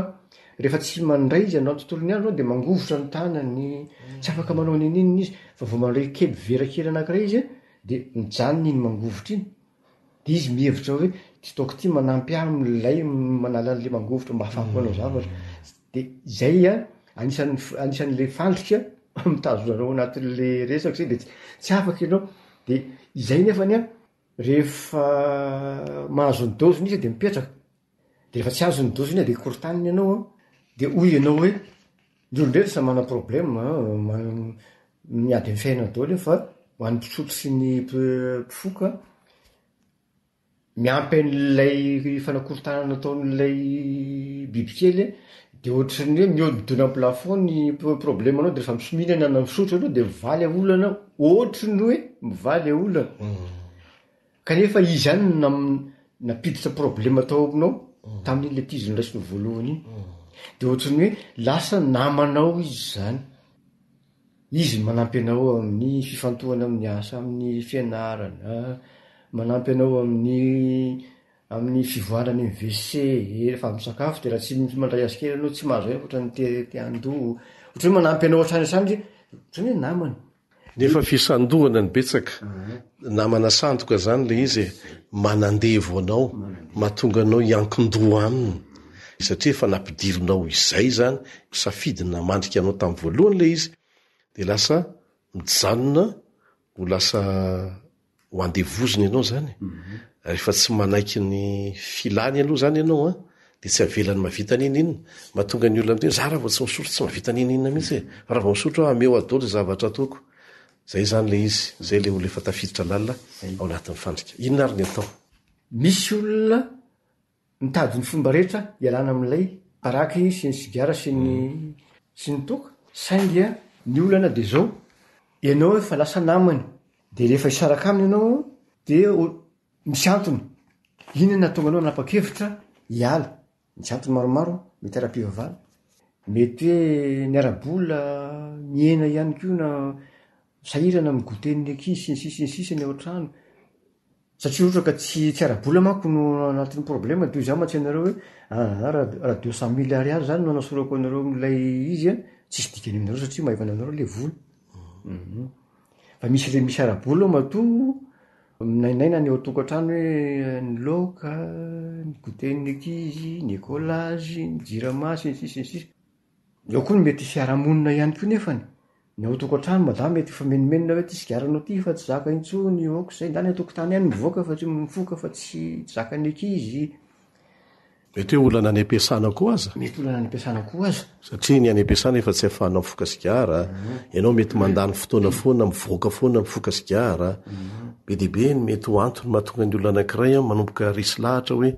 Speaker 14: rehefa tsy mandray izy androany tontolon'ny andro de mangovitra ny tanany tsy afaka manao n'inon'inona izy fa vao mandray kely vera kely anakiray izy de mijanona iny mangovitra iny de izy mihevitra hoe ty toaka ty manampy ahy am'lay manala an'le mangovitra mba ahafahako manao zavatra De zay an, anisan'ny anisan'le fandrika mitazona anao anatin'le resaka zay de tsy afaka ianao, de izay nefany an rehefa mahazo ny dôziny izy de mipetraka, de rehefa tsy azo ny dôziny de korontaniny ianao an, de hoy ianao hoe ny olon-drehetra samy manana problème an, miady amin'ny fiainana daholo io fa ho an'ny mpisotro sy ny mpifoka Miampy an'ilay fanakorontanana ataon'ilay bibikely de ohatran'ny hoe mihodidona am plafond ny problemanao de rehefa mihinana na misotro anao de mivaly olana ohatry ny hoe mivaly olana kanefa izy ihany no nam- nampiditra problema tao aminao tamin'iny le tizy noraisinao voalohany iny de ohatry ny hoe lasa namanao izy zany. Izy no manampy anao amin'ny fifantohana amin'ny asa, amin'ny fianarana, manampy anao amin'ny amin'ny fivoarana any amin'ny WC, rehefa avy misakafo de raha tsy mandray azy kely ianao tsy mahazo aina ohatran'ny te te handoa, ohatran'ny hoe manampy anao hatrany hatrany izy, ohatran'ny hoe namana.
Speaker 12: Nefa fisandohana ny betsaka, namana sandoka zany le izy e, manandevo anao, mahatonga anao hiankin-doha aminy, satria efa nampidirinao izay zany, safidy namandrika anao tamin'ny voalohany ilay izy, dia lasa mijanona ho lasa ho andevozina ianao zany, rehefa tsy manaiky ny filany aloha zany ianao an, dia tsy avelany mahavita n'inon'inona, mahatonga ny olona miteny hoe za raha vao tsy misotro tsy mahavita n'inon'inona mihitsy e, fa raha vao misotro aho ameo aho daholo izay zavatra ataoko, zay zany ilay izy, zay ilay olona efa tafiditra lalina ao anatin'ny fandrika. Inona ary ny atao?
Speaker 14: Misy olona Mitady ny fomba rehetra hialana amin'ilay paraky sy ny sigara sy ny sy ny toaka, saingy ny olana dia izao, ianao efa lasa namany, dia rehefa hisaraka aminy ianao dia misy antony, inona no nahatonga anao nanapa-kevitra hiala? Misy antony maromaro, mety ara-pivavahana, mety hoe ny ara-bola mihena ihany koa na sahirana amin'ny goûter-n'ny ankizy sy ny sisa sy ny sisa ny ao an-trano. Satria ohatra ka tsy tsy ara-bola manko no anatin'ny problema de hoy za mantsy anareo hoe aa raha raha deux cent mille ariary zany no anasorako anareo amin'ilay izy an, tsisy dikany aminareo satria maivana anareo le vola, hum fa misy le misy ara-bola ao matoa minainaina ny ao an-tokantrano hoe ny laoka, ny goûter-n'ny ankizy, ny écolage, ny jirama sy ny sisa sy ny sisa. Eo koa ny mety fiarahamonina ihany koa nefany, ny ao an-tokantrano madama mety hifamenomenona hoe ty sigaranao ty efa tsy zaka intsony, ok zay, ndana any an-tokotany any mivoaka fa tsy mifoka fa tsy zakan'ny ankizy.
Speaker 12: Mety hoe olana any am-piasana koa aza.
Speaker 14: Mety olana any am-piasana koa aza.
Speaker 12: Satria ny any am-piasana efa tsy ahafahanao mifoka sigara. Ianao mety mandany fotoana foana mivoaka foana mifoka sigara. Be dia be ny mety ho antony mahatonga ny olona anankiray manomboka resy lahatra hoe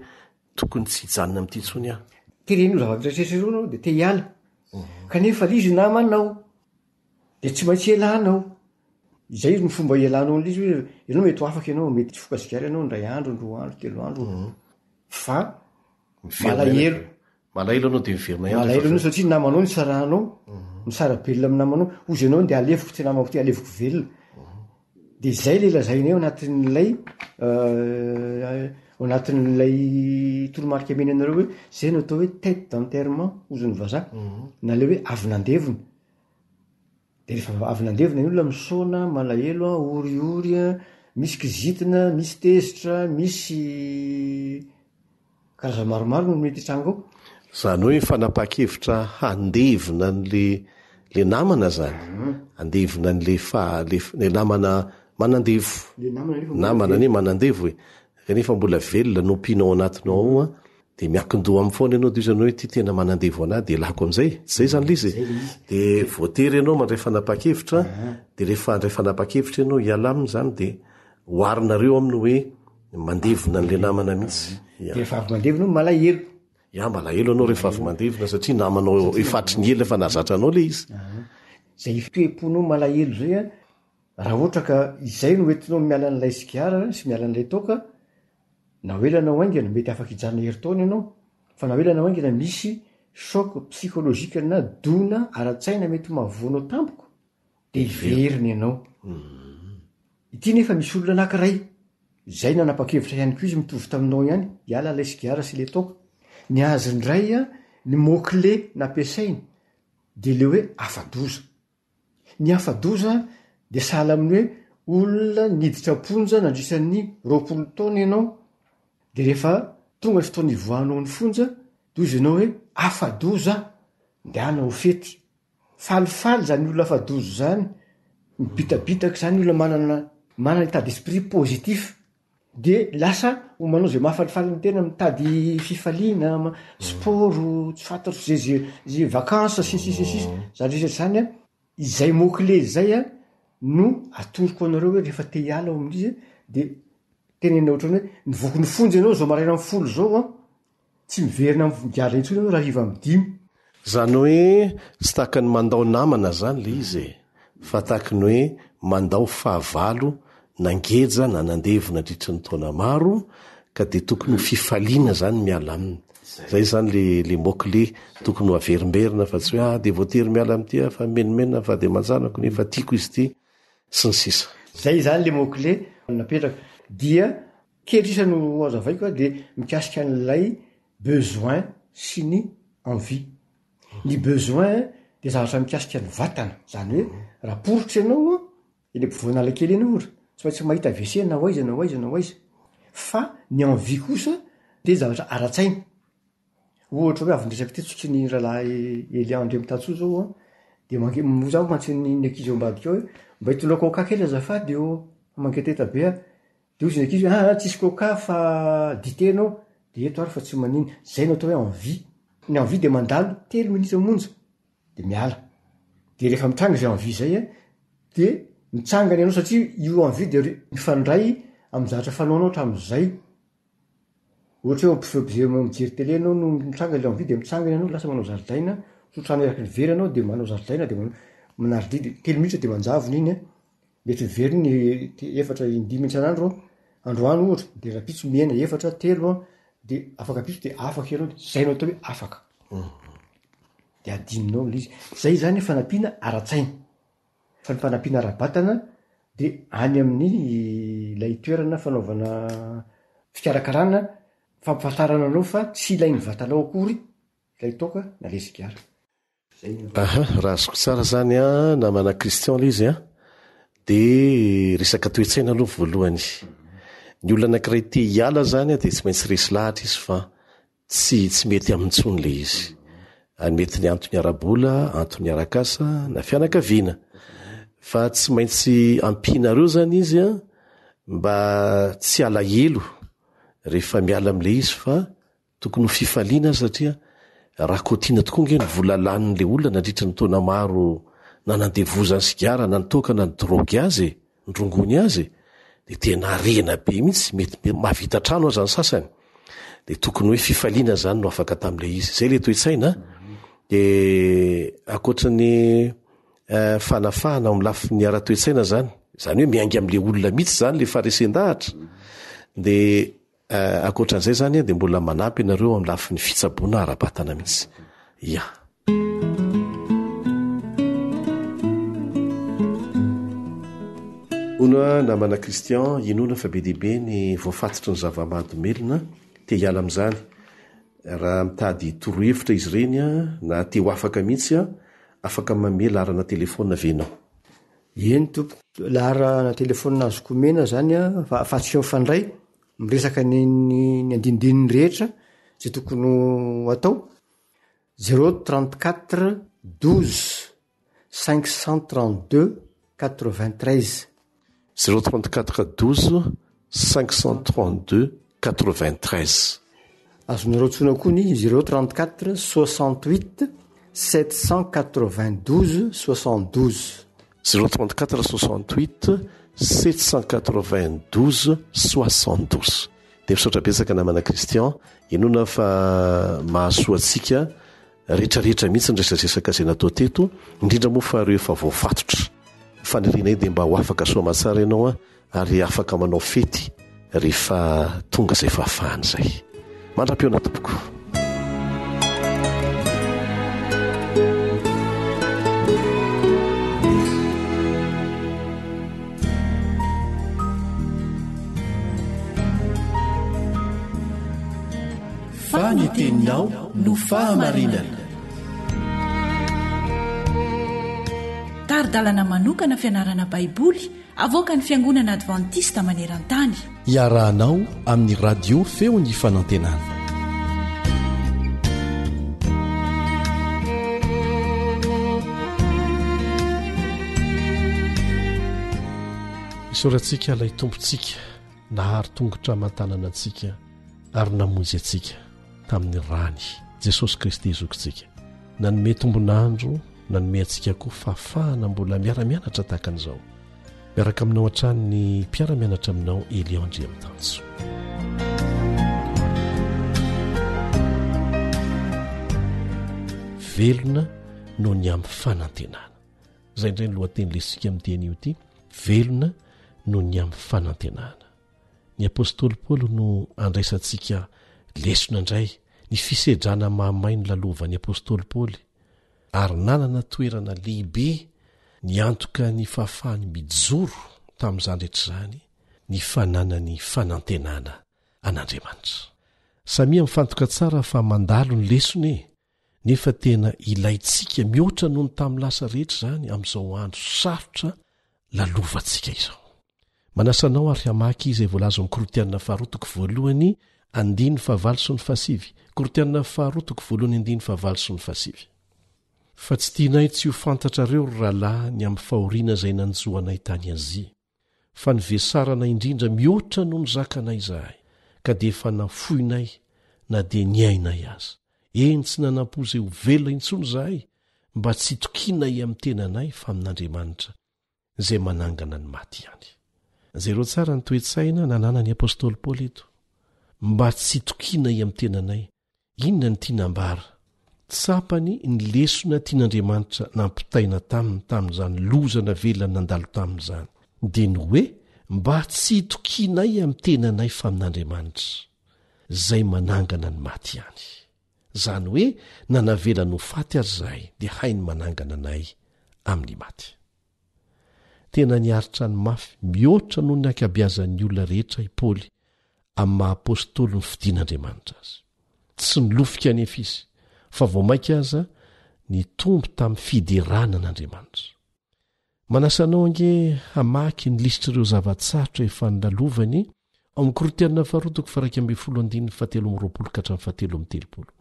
Speaker 12: tokony tsy hijanona amin'ity intsony aho.
Speaker 14: Teren'io zavatra rehetra ireo ianao dia te hiala. Kanefa ilay izy namanao. Dia tsy maintsy ialana ao. Izay no fomba ialanao an'ilay izy hoe ianao mety ho afaka ianao, mety hifoka sigara ianao indray andro, roa andro, telo andro. Fa malahelo.
Speaker 12: Malahelo ianao dia miverina ihany.
Speaker 14: Malahelo ianao satria namanao nisarahanao, misara-belona amin'ny namanao. Hozy ianao dia aleviko ity namako ity, aleviko velona. Dia izay ilay lazainay ao anatin'ilay ao anatin'ilay toromarika omena anareo hoe izay no atao hoe tête d'enterrement hozy ny vazaha, na ilay hoe avy nandevona. Dia rehefa avy nandevona ny olona misaona, malahelo an, oriory an, misy kizitina, misy tezitra, misy karazany maromaro no mety hitranga ao.
Speaker 12: Izany hoe fanapahan-kevitra handevona an'le le namana izany, handevona an'le fa le le namana manandevo.
Speaker 14: Le namana nefa mbola
Speaker 12: Namana anie
Speaker 14: velona.
Speaker 12: manandevo e, kanefa mbola velona no ampianao ao anatinao ao an, Dia miankin-doha aminy foana ianao dia hoy izy hoe ity tena manandevo an'ahy dia elako amin'izay. Tsy izay izany ilay izy e. Dia voatery ianao mandray fanapahan-kevitra, dia rehefa handray fanapahan-kevitra ianao hiala aminy izany dia oharinareo aminy hoe mandevona an'ilay namana mihitsy.
Speaker 14: Dia rehefa avy mandevona io malahelo.
Speaker 12: Ya, malahelo ianao rehefa avy mandevona satria namanao efa hatry ny ela efa nahazatra anao ilay izy.
Speaker 14: Izay toe-ponao malahelo izay an, raha ohatra ka izay no entinao miala an'ilay sigara sy miala an'ilay toaka, Na ho ela na ho haingana, mety afaka hijanona herintaona ianao, fa na ho ela na ho haingana misy choc psychologique na dona ara-tsaina mety ho mahavoa anao tampoka dia hiverina ianao. Ity nefa misy olona anankiray izay nanapa-kevitra ihany koa izy mitovy taminao ihany, hiala ilay sigara sy ilay toaka. Ny azy indray ny mot clé nampiasainy dia ilay hoe afa-doza. Ny afa-doza dia sahala amin'ny hoe olona niditra am-ponja nandritra ny 20 taona ianao, dia rehefa tonga ny fotoana hivoahanao ny fonja dia hozy ianao hoe afa-doza aho, ndehana ho fety. Falifaly izany olona afa-doza izany, mibitabitaka izany olona manana manana état d'esprit positif. Dia lasa ho manao izay mahafalifaly ny tena, mitady fifaliana, sport, tsy fantatro ze ze ze vacances sy ny sisa sy ny sisa, zany rehetra zany an, izay mot clé izay an no atoroko anareo hoe rehefa te hiala ao amin'izy de tenenina ohatran'ny hoe nivoky ny fonja ianao zao maraina amin'ny folo zao an, Tsy miverina amin'ny migadra intsony ianao raha hariva amin'ny dimy.
Speaker 12: Izany hoe tsy tahaka ny mandao namana izany ilay izy e, fa tahaka ny hoe mandao fahavalo nangeja na nandevo nandritry ny taona maro ka dia tokony ho fifaliana izany ny miala aminy. Izay izany ilay ilay mot clé tokony ho averimberina fa tsy hoe ah dia voatery miala amin'ity aho fa mimenomenona fa dia manjanako nefa tiako izy ity sy ny sisa.
Speaker 14: Izay izany ilay mot clé napetraka. Dia Kely sisa no ho azavaiko a de mikasika an'ilay besoin sy ny envie. Ny besoin de zavatra mikasika ny vatana, zany hoe raha poritra ianao an, eny ampovoan'Analakely eny ohatra, tsy maintsy mahita WC na ho aiza na ho aiza na ho aiza. Fa ny envie kosa de zavatra ara-tsaina. Ohatra hoe avy niresaka teto tsika ny rahalahy Elian Andriamitatsoa zao an, de manke- moa za mantsy ny ankizy ao ambadika ao hoe mba hitondra coca kely azafady ô, fa mangetaheta be aho. De hozy ny ankizy hoe aa tsisy coca fa dite enao, de eto ary fa tsy manino. Zay no atao hoe envie. Ny envie de mandalo telo minitra monja de miala. De rehefa mitranga zay envie zay an, de mitsangana ianao satria io envie de mifandray amin'ny zavatra fanaonao hatramin'izay. Ohatra hoe eo am-pijery mijery tele ianao no mitranga ilay envie de mitsangana ianao lasa manao zaridaina, mitrotro rano eraky ny vera ianao de manao zaridaina de manao manary didy, telo minitra de manjavona iny an. Mety miverina ny efatra in-dimy isan'andro an, androany ohatra, de rahampitso mihena efatra, telo an, de afaka ampitso de afaka ianao, de zay no atao hoe afaka. De adinonao le izy. Zay zany fanampiana ara-tsaina. Fa ny fanampiana ara-batana de any amin'ny ilay toerana fanaovana fikarakarana, fampahafantarana anao fa tsy ilain'ny vatanao akory ilay toaka na ilay sigara.
Speaker 12: Aha, raha azoko tsara zany an, namana Christian le izy an, de resaka toe-tsaina aloha voalohany. Ny olona anankiray te hiala zany an, de tsy maintsy resy lahatra izy fa tsy tsy mety aminy intsony le izy. Ary mety ny antony ara-bola, antony arak'asa, na fianakaviana. Fa tsy maintsy ampianareo zany izy an, mba tsy halahelo rehefa miala am'le izy fa. Tokony ho fifaliana aza satria raha kaotiana tokoa ange ny vola lanin'ilay olona nandritra ny taona maro nanandevozany sigara na ny toaka na ny drogue azy e, ny rongony azy e, dia tena harena be mihitsy, mety mahavita trano aza ny sasany. Dia tokony hoe fifaliana izany no afaka tamin'ilay izy. Izay ilay toe-tsaina an. Dia ankoatra ny eh, fanafahana amin'ny lafiny ara-toe-tsaina izany, izany hoe miainga amin'ilay olona mihitsy izany ilay faharesen-dahatra, dia Ankoatra an'izay izany dia mbola manampy anareo amin'ny lafiny fitsaboana ara-batana mihitsy. Ya. Hono a namana Christian, inoana fa be dia be ny voafatotry ny zava-mahadomelina te hiala amin'izany. Raha mitady torohevitra izy ireny na te ho afaka mihitsy, afaka manome laharana telefaonina ve ianao?
Speaker 14: Eny tompoko, laharana telefaonina azoko omena zany an, fa ahafahantsika mifandray, miresaka ny ny andinindininy rehetra zay tokony ho atao, zéro 34 12 532 93.
Speaker 12: Zéro 34 12 532 93.
Speaker 14: Azonareo antsoina koa ny zéro 34 68 792 72.
Speaker 12: Zéro 34 68 792 72. Dia misaotra betsaka namana Christian, inoana fa mahasoa antsika retraretra mihitsy ny resadresaka izay natao teto, indrindra moa fa ireo efa voafatotra. Ny fanirianay dia mba ho afaka soa aman-tsara ianao an, ary afaka manao fety rehefa tonga izay fahafahana izay. Mandra-pihaona tompoko.
Speaker 1: Fa ny teninao no fahamarinana.
Speaker 4: Tari-dalana manokana fianarana Baiboly Avoakan'ny Fiangonana Advantista maneran-tany.
Speaker 12: Iarahanao amin'ny Radio Feon'ny Fanantenana. Isaorantsika ilay Tompontsika nahary tongotra aman-tanana antsika ary namonjy antsika tamin'ny rany, Jesosy Kristy Zokintsika. Nanome tombon'andro, nanome antsika koa fahafahana mbola miara-mianatra tahaka an'izao. Miaraka aminao hatrany ny mpiara-mianatra aminao Elion Andriamitanjo. Velona noho ny amin'ny fanantenana. Izay indray ny lohateny lesintsika amin'ity anio ity, velona noho ny amin'ny fanantenana. Ny apostoly Paoly no andraisantsika lesona indray ny fisedrana mahamay nolalovan'ny apostoly Paoly, ary nanana toerana lehibe niantoka ny fahafahany mijoro tamin'izany rehetra izany ny fananany fanantenana an'Andriamanitra. Samia mifantoka tsara fa mandalo ny lesona e! Nefa tena ilaintsika mihoatra noho ny tamin'ny lasa rehetra izany amin'izao andro sarotra lalovantsika izao. Manasa anao ary hamaky izay voalaza ao amin'ny Korintiana faharoa toko voalohany andininy fahavalo sy ny fahasivy. Korintiana faharoa toko voalohany andininy fahavalo sy ny fahasivy. Fa tsy tianay tsy ho fantatrareo, ry rahalahy, ny amin'ny fahoriana izay nanjo anay tany Azia, fa nivesarana indrindra mihoatra noho ny zakanay izahay, ka dia efa nafoinay na dia ny ainay aza. Eny, tsy nanam-po izay ho velona intsony izahay, mba tsy hitokianay amin'ny tenanay fa amin'Andriamanitra, izay manangana ny maty ihany. Jereo tsara ny toe-tsaina nananan'ny apostoly Paoly eto. Mba tsy hitokianay amin'ny tenanay, inona no tiana ambara? Tsapany ny lesona tian'Andriamanitra nampitaina taminy tamin'izany loza navelany nandalo taminy izany, dia ny hoe mba tsy hitokianay amin'ny tenanay fa amin'Andriamanitra, izay manangana ny maty ihany. Izany hoe na navelany ho faty aza izahay dia hainy manangana anay amin'ny maty. Tena niaritra ny mafy mihoatra noho ny ankabeazan'ny olona rehetra i Paoly amin'ny maha apostoly nofidin'Andriamanitra azy. Tsy nilofika anefa izy, fa vao mainka aza nitombo tamin'ny fiderana an'Andriamanitra. Manasa anao ange hamaky ny lisitr'ireo zava-tsarotra efa nolalovany ao amin'ny Korintiana faharoa toko faha-iraika ambin'ny folo andininy fahatelo amby roapolo ka hatramin'ny fahatelo amby telopolo.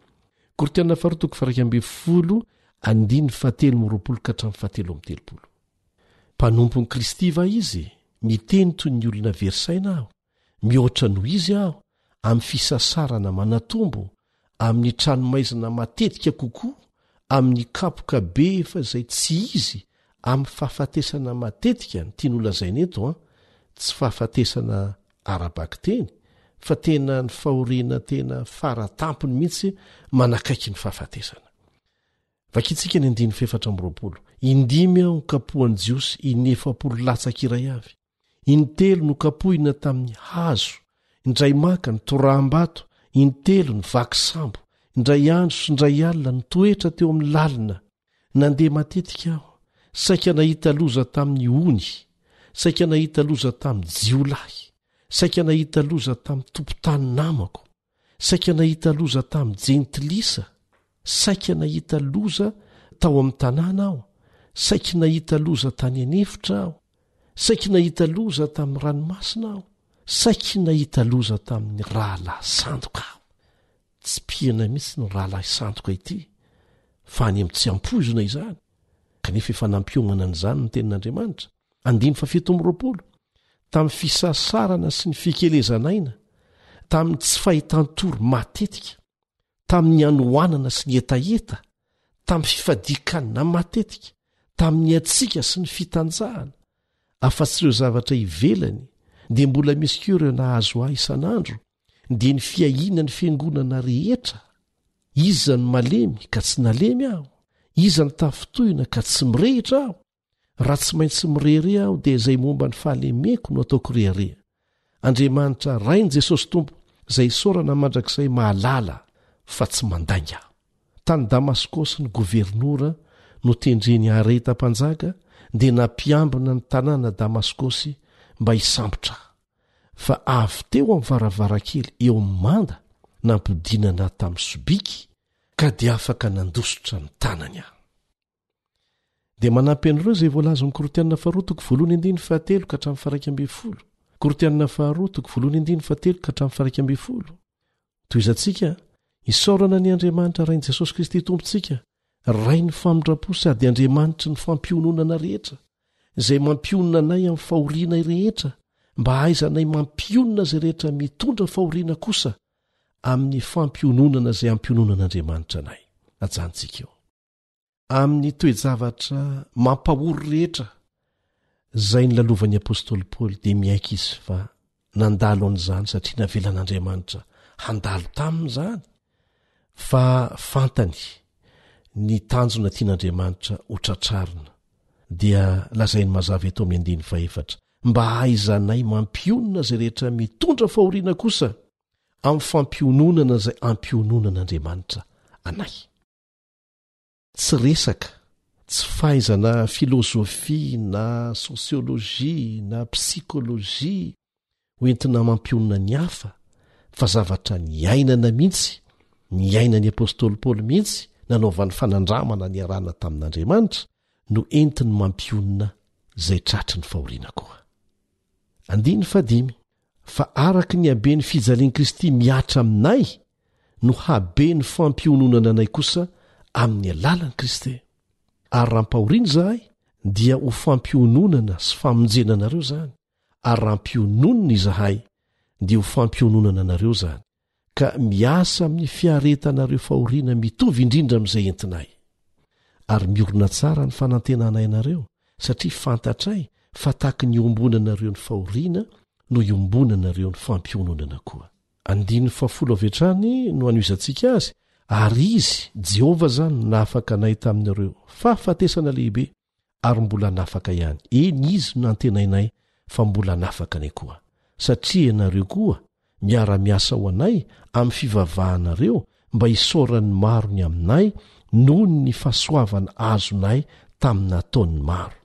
Speaker 12: Korintiana faharoa toko faha-iraika ambin'ny folo andininy fahatelo amby roapolo ka hatramin'ny fahatelo amby telopolo. Mpanompon'i Kristy va izy? Miteny toy ny olona very saina aho. Mihoatra noho izy aho, amin'ny fisasarana manatombo. Amin'ny tranomaizina matetika kokoa, amin'ny kapoka be efa izay tsy izy, amin'ny fahafatesana matetika no tiany holazaina eto an, tsy fahafatesana ara-bakiteny fa tena ny fahoriana tena fara tampony mihitsy manakaiky ny fahafatesana. Vakintsika ny andininy fahefatra amby 20. Indimy aho nokapohan'ny Jiosy inefapolo latsaka iray avy. Intelo nokapohina tamin'ny hazo, indray maka nitoraham-bato, intelo nivaky sambo, indray andro sy indray alina nitoetra teo amin'ny lalina. Nandeha matetika aho, saika nahita loza tamin'ny ony, saika nahita loza tamin'ny jiolahy, saika nahita loza tamin'ny tompon-tany namako, Saika nahita loza tamin'ny jentilisa, saika nahita loza tao amin'ny tanàna aho, saiky nahita loza tany an'efitra aho, saiky nahita loza tamin'ny ranomasina aho, saiky nahita loza tamin'ny rahalahy sandoka aho. Tsipihana mihitsy ny rahalahy sandoka ity, fa any amin'ny tsy ampoizina izany, kanefa efa nampiomana an'izany ny tenin'Andriamanitra. Andininy fahafito amby 20, tamin'ny fisasarana sy ny fikelezan'aina, tamin'ny tsy fahitan-tory matetika, tamin'ny hanoanana sy ny hetaheta, tamin'ny fifadian-kanina matetika, tamin'ny hatsiaka sy ny fitanjahana, afa-tsy ireo zavatra ivelany, dia mbola misy koa ireo nahazo ahy isan'andro, dia ny fiahiana ny fiangonana rehetra. Iza no malemy ka tsy nalemy aho? Iza no tafintohina ka tsy mirehitra aho? Raha tsy maintsy mirehareha aho dia izay momba ny fahalemeko no ataoko rehareha. Andriamanitra Rain'i Jesosy Tompo izay isaorana mandrakizay mahalala fa tsy mandainga aho. Tany Damaskosy ny governora notendren'i Areta mpanjaka dia nampiambina ny tanàna Damaskosy mba hisambotra ahy. Fa avy teo amin'ny varavarankely eo amin'ny manda nampidinana ahy tamin'ny sobiky ka dia afaka nandositra ny tanany aho. Dia manampy an'ireo izay voalaza ao amin'ny Korintiana faharoa toko voalohany andininy fahatelo ka hatramin'ny faharaika ambin'ny folo. Korintiana faharoa toko voalohany andininy fahatelo ka hatramin'ny faharaika ambin'ny folo. Tohizantsika, isaorana ny Andriamanitra Rain'i Jesosy Kristy Tompontsika, Rain'ny famindram-po sady Andriamanitry ny fampiononana rehetra, izay mampionona anay amin'ny fahorianay rehetra, mba hahaizanay mampionona izay rehetra mitondra fahoriana kosa amin'ny fampiononana izay ampiononan'Andriamanitra anay. Ajanontsika eo. Amin'ny toe-javatra mampahory rehetra izay nolalovan'ny apostoly Paoly dia miaiky izy fa nandalo an'izany satria navelan'Andriamanitra handalo taminy izany fa fantany ny tanjona tian'Andriamanitra ho tratrarina dia lazainy mazava eto amin'ny andininy fahefatra mba hahaizanay mampionona izay rehetra mitondra fahoriana kosa amin'ny fampiononana izay ampiononan'Andriamanitra anay. Tsy resaka, tsy fahaizana filozofia na sosiolojia na psikolojia ho entina mampionona ny hafa fa zavatra niainana mihitsy, niainan'ny apostoly Paoly mihitsy nanaovany fanandramana niarahana tamin'Andriamanitra no entiny mampionona izay tratry ny fahoriana koa. Andininy fahadimy. Fa araka ny haben'ny fijalian'i Kristy mihatra aminay no haben'ny fampiononana anay kosa amin'ny alalan'i Kristy. Ary raha ampahoriana izahay, dia ho fampiononana sy famonjena anareo izany, ary raha ampiononina izahay, dia ho fampiononana anareo izany, ka miasa amin'ny fiaretanareo fahoriana mitovy indrindra amin'izay entinay. Ary miorina tsara ny fanantenanay anareo, satria fantatray fa tahaky ny iombonanareo ny fahoriana no iombonanareo ny fampiononana koa. Andininy fahafolo avy hatrany no anohizantsika azy, Ary Izy, Jehovah izany, no nahafaka anay tamin'ireo fahafatesana lehibe, ary mbola hanafaka ihany, eny, Izy no nantenainay fa mbola hanafaka anay koa, satria ianareo koa miara-miasa ho anay amin'ny fivavahanareo mba hisaoran'ny maro ny aminay noho ny fahasoavana azonay tamin'ny nataon'ny maro.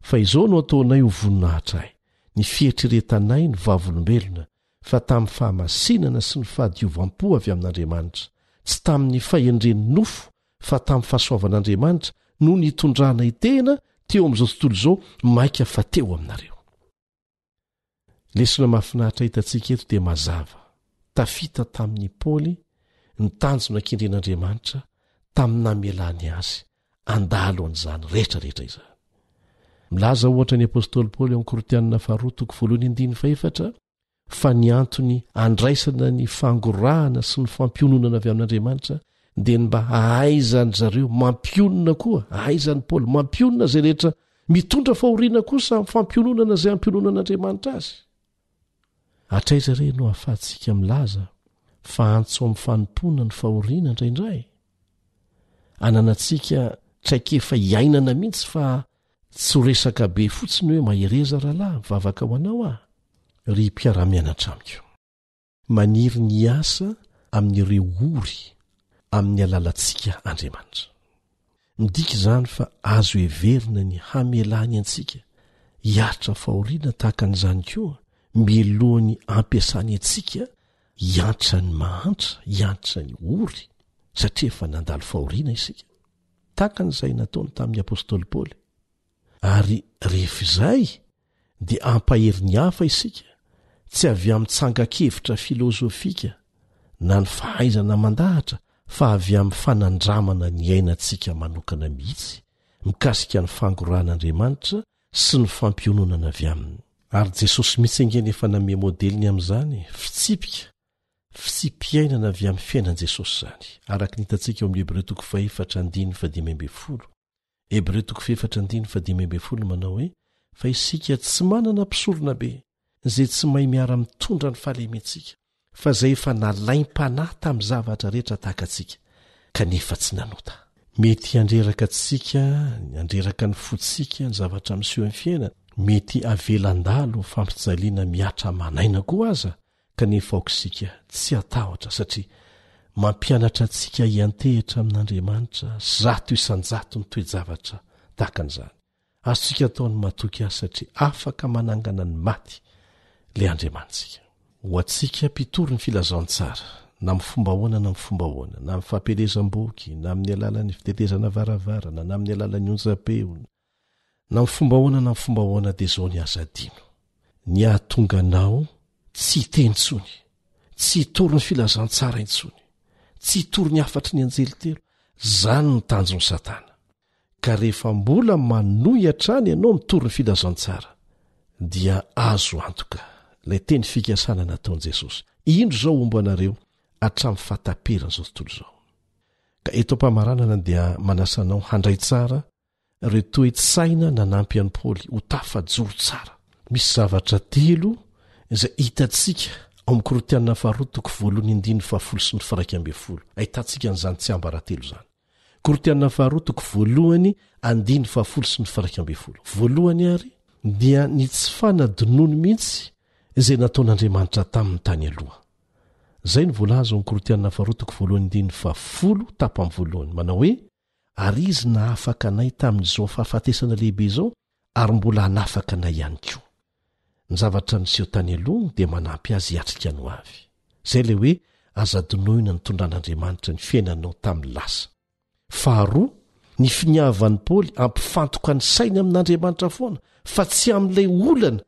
Speaker 12: Fa izao no ataonay ho voninahitray, ny fieritreretanay ny vavolombelona fa tamin'ny fahamasinana sy ny fahadiovam-po avy amin'Andriamanitra, tsy tamin'ny fahendren'ny nofo fa tamin'ny fahasoavan'Andriamanitra no nitondranay tena teo amin'izao tontolo izao mainka fa teo aminareo. Lesona mahafinaritra hitantsika eto dia mazava, tafita tamin'i Paoly ny tanjona kendren'Andriamanitra tamin'ny namelany azy handalo an'izany rehetra rehetra izany. Milaza ohatra ny apostoly Paoly ao amin'ny Korintianina faharoa toko voalohany andininy fahefatra. Fa ny antony andraisana ny fangorahana sy ny fampiononana avy amin'Andriamanitra dia ny mba hahaizan-dry zareo mampionona koa, hahaizan'i Paoly mampionona izay rehetra mitondra fahoriana kosa amin'ny fampiononana izay ampiononan'Andriamanitra azy. Hatraiza re no ahafahantsika milaza fa antso amin'ny fanompoana ny fahoriana indraindray? Ananantsika traikefa iainana mihitsy fa tsy ho resaka be fotsiny hoe mahereza rahalahy, mivavaka ho anao aho. Ry mpiara-mianatra amiko. Maniry ny hiasa amin'ireo ory amin'ny alalantsika Andriamanitra. Midika izany fa azo heverina ny hamelany antsika hiaritra fahoriana tahaka an'izany koa mialohan'ny hampiasany antsika hiantra ny mahantra, hiantra ny ory, satria efa nandalo fahoriana isika. Tahaka an'izay nataony tamin'ny apostoly Paoly. Ary rehefa izay dia hampahery ny hafa isika, tsy avy amin'ny tsangan-kevitra filozofika na ny fahaizana mandahatra fa avy amin'ny fanandramana niainantsika manokana mihitsy mikasika ny fangorahan'Andriamanitra sy ny fampiononana avy aminy. Ary Jesosy mihitsy ange no efa nanome modely ny amin'izany, fitsipika, fitsipi-piainana avy amin'ny fiainan'i Jesosy izany, araka ny hitantsika ao amin'ny Hebreo toko fahefatra andininy fahadimy ambinifolo. Hebreo toko fahefatra andininy fahadimy ambinifolo manao hoe, Fa isika tsy manana mpisoronabe izay tsy mahay miara-mitondra ny fahalementsika, fa izay efa nalaim-panahy tamin'ny zavatra rehetra tahaka antsika, kanefa tsy nanota. Mety handreraka antsika, handreraka ny fontsika ny zavatra miseho amin'ny fiainana, mety havela handalo fampijaliana mihatra aman'aina koa aza, Kanefa aoka isika tsy hatahotra satria mampianatra antsika hiantehitra amin'Andriamanitra 100% ny toe-javatra tahaka an'izany. Azontsika atao ny matoky Azy satria afaka manangana ny maty ilay Andriamanitsika. Ho antsika mpitory ny filazantsara, na amin'ny fomba ahoana na amin'ny fomba ahoana, na amin'ny fampielezam-boky, na amin'ny alalan'ny fitetezana varavarana, na amin'ny alalan'ny onjam-peo, Na amin'ny fomba ahoana na amin'ny fomba ahoana dia izao ny aza adino, ny hahatonga anao tsy hiteny intsony, tsy hitory ny filazantsara intsony, tsy hitory ny hafatry ny anjely telo, izany no tanjon'i Satana. Ka rehefa mbola manohy hatrany ianao mitory ny filazantsara, dia azo antoka ilay teny fikasana nataon'i Jesosy, Indro izao homba anareo hatramin'ny fahataperan'izao tontolo izao. Ka eto am-pamaranana dia manasa anao handray tsara ireo toe-tsaina nanampy an'i Paoly ho tafajoro tsara. Misy zavatra telo izay hitantsika ao amin'ny Korintiana faharoa toko voalohany andininy fahafolo sy ny 11. Ahitantsika an'izany tsiambaratelo izany. Korintiana faharoa toko voalohany andininy fahafolo sy ny 11. Voalohany ary dia ny tsy fanadinoany mihitsy izay nataon'Andriamanitra taminy tany aloha. Izay no voalaza ao amin'ny Korintiana faharoa toko voalohany andininy fahafolo tapany voalohany manao hoe ary Izy nahafaka anay tamin'izao fahafatesana lehibe izao ary mbola hanafaka anay ihany koa. Ny zavatra niseho tany aloha dia manampy azy hiatrika ny hoavy. Izay ilay hoe aza adinoina ny nitondran'Andriamanitra ny fiainanao tamin'ny lasa. Faharoa, ny finiavan'i Paoly hampifantoka ny sainy amin'Andriamanitra foana fa tsy amin'ilay olana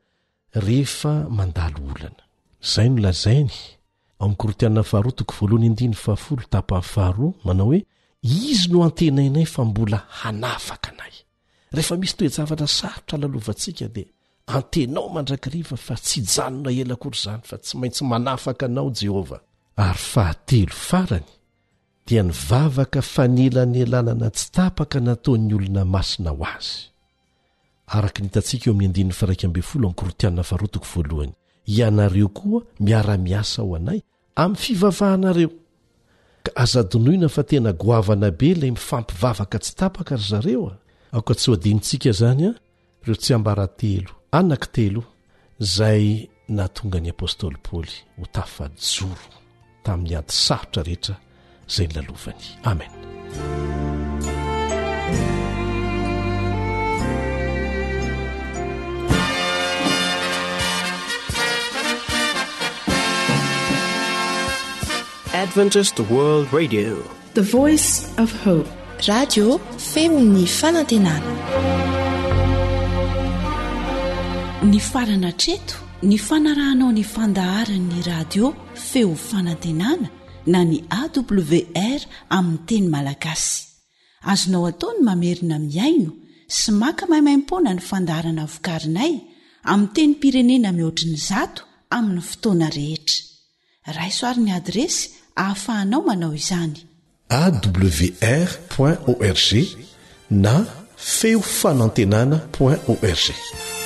Speaker 12: rehefa mandalo olana. Izay no lazainy ao amin'ny Korintiana faharoa toko voalohany andininy fahafolo tapany faharoa manao hoe Izy no antenainay fa mbola hanafaka anay. Rehefa misy toe-javatra sarotra lalovantsika dia antenao mandrakariva fa tsy hijanona ela akory izany fa tsy maintsy manafaka anao Jehovah. Ary fahatelo farany dia ny vavaka fanelanelanana tsy tapaka nataon'ny olona masina ho azy. Araka ny hitantsika eo amin'ny andininy faha-11 amin'ny Korintiana faharoa toko voalohany, ianareo koa miara-miasa ho anay amin'ny fivavahanareo. Ka aza adinoina fa tena goavana be ilay mifampivavaka tsy tapaka ry zareo a! Aoka tsy ho adinontsika izany an, ireo tsiambaratelo anankitelo izay nahatonga ny apostoly Paoly ho tafajoro tamin'ny ady sarotra rehetra izay nilalovany. Amen.
Speaker 2: Adventist World Radio.
Speaker 15: The Voice of Hope.
Speaker 16: Radio feon'ny fanantenana.
Speaker 4: Nifarana hatreto ny fanarahanao ny fandaharan'ny radio feo fanantenana na ny AWR amin'ny teny malagasy. Azonao atao ny mamerina mihaino sy maka maimaimpoana ny fandaharana vokarinay amin'ny tenim-pirenena mihoatry ny zato. amin'ny fotoana rehetra. Raiso ary ny adiresy ahafahanao manao izany.
Speaker 12: Awr point org na feo fanantenana point org.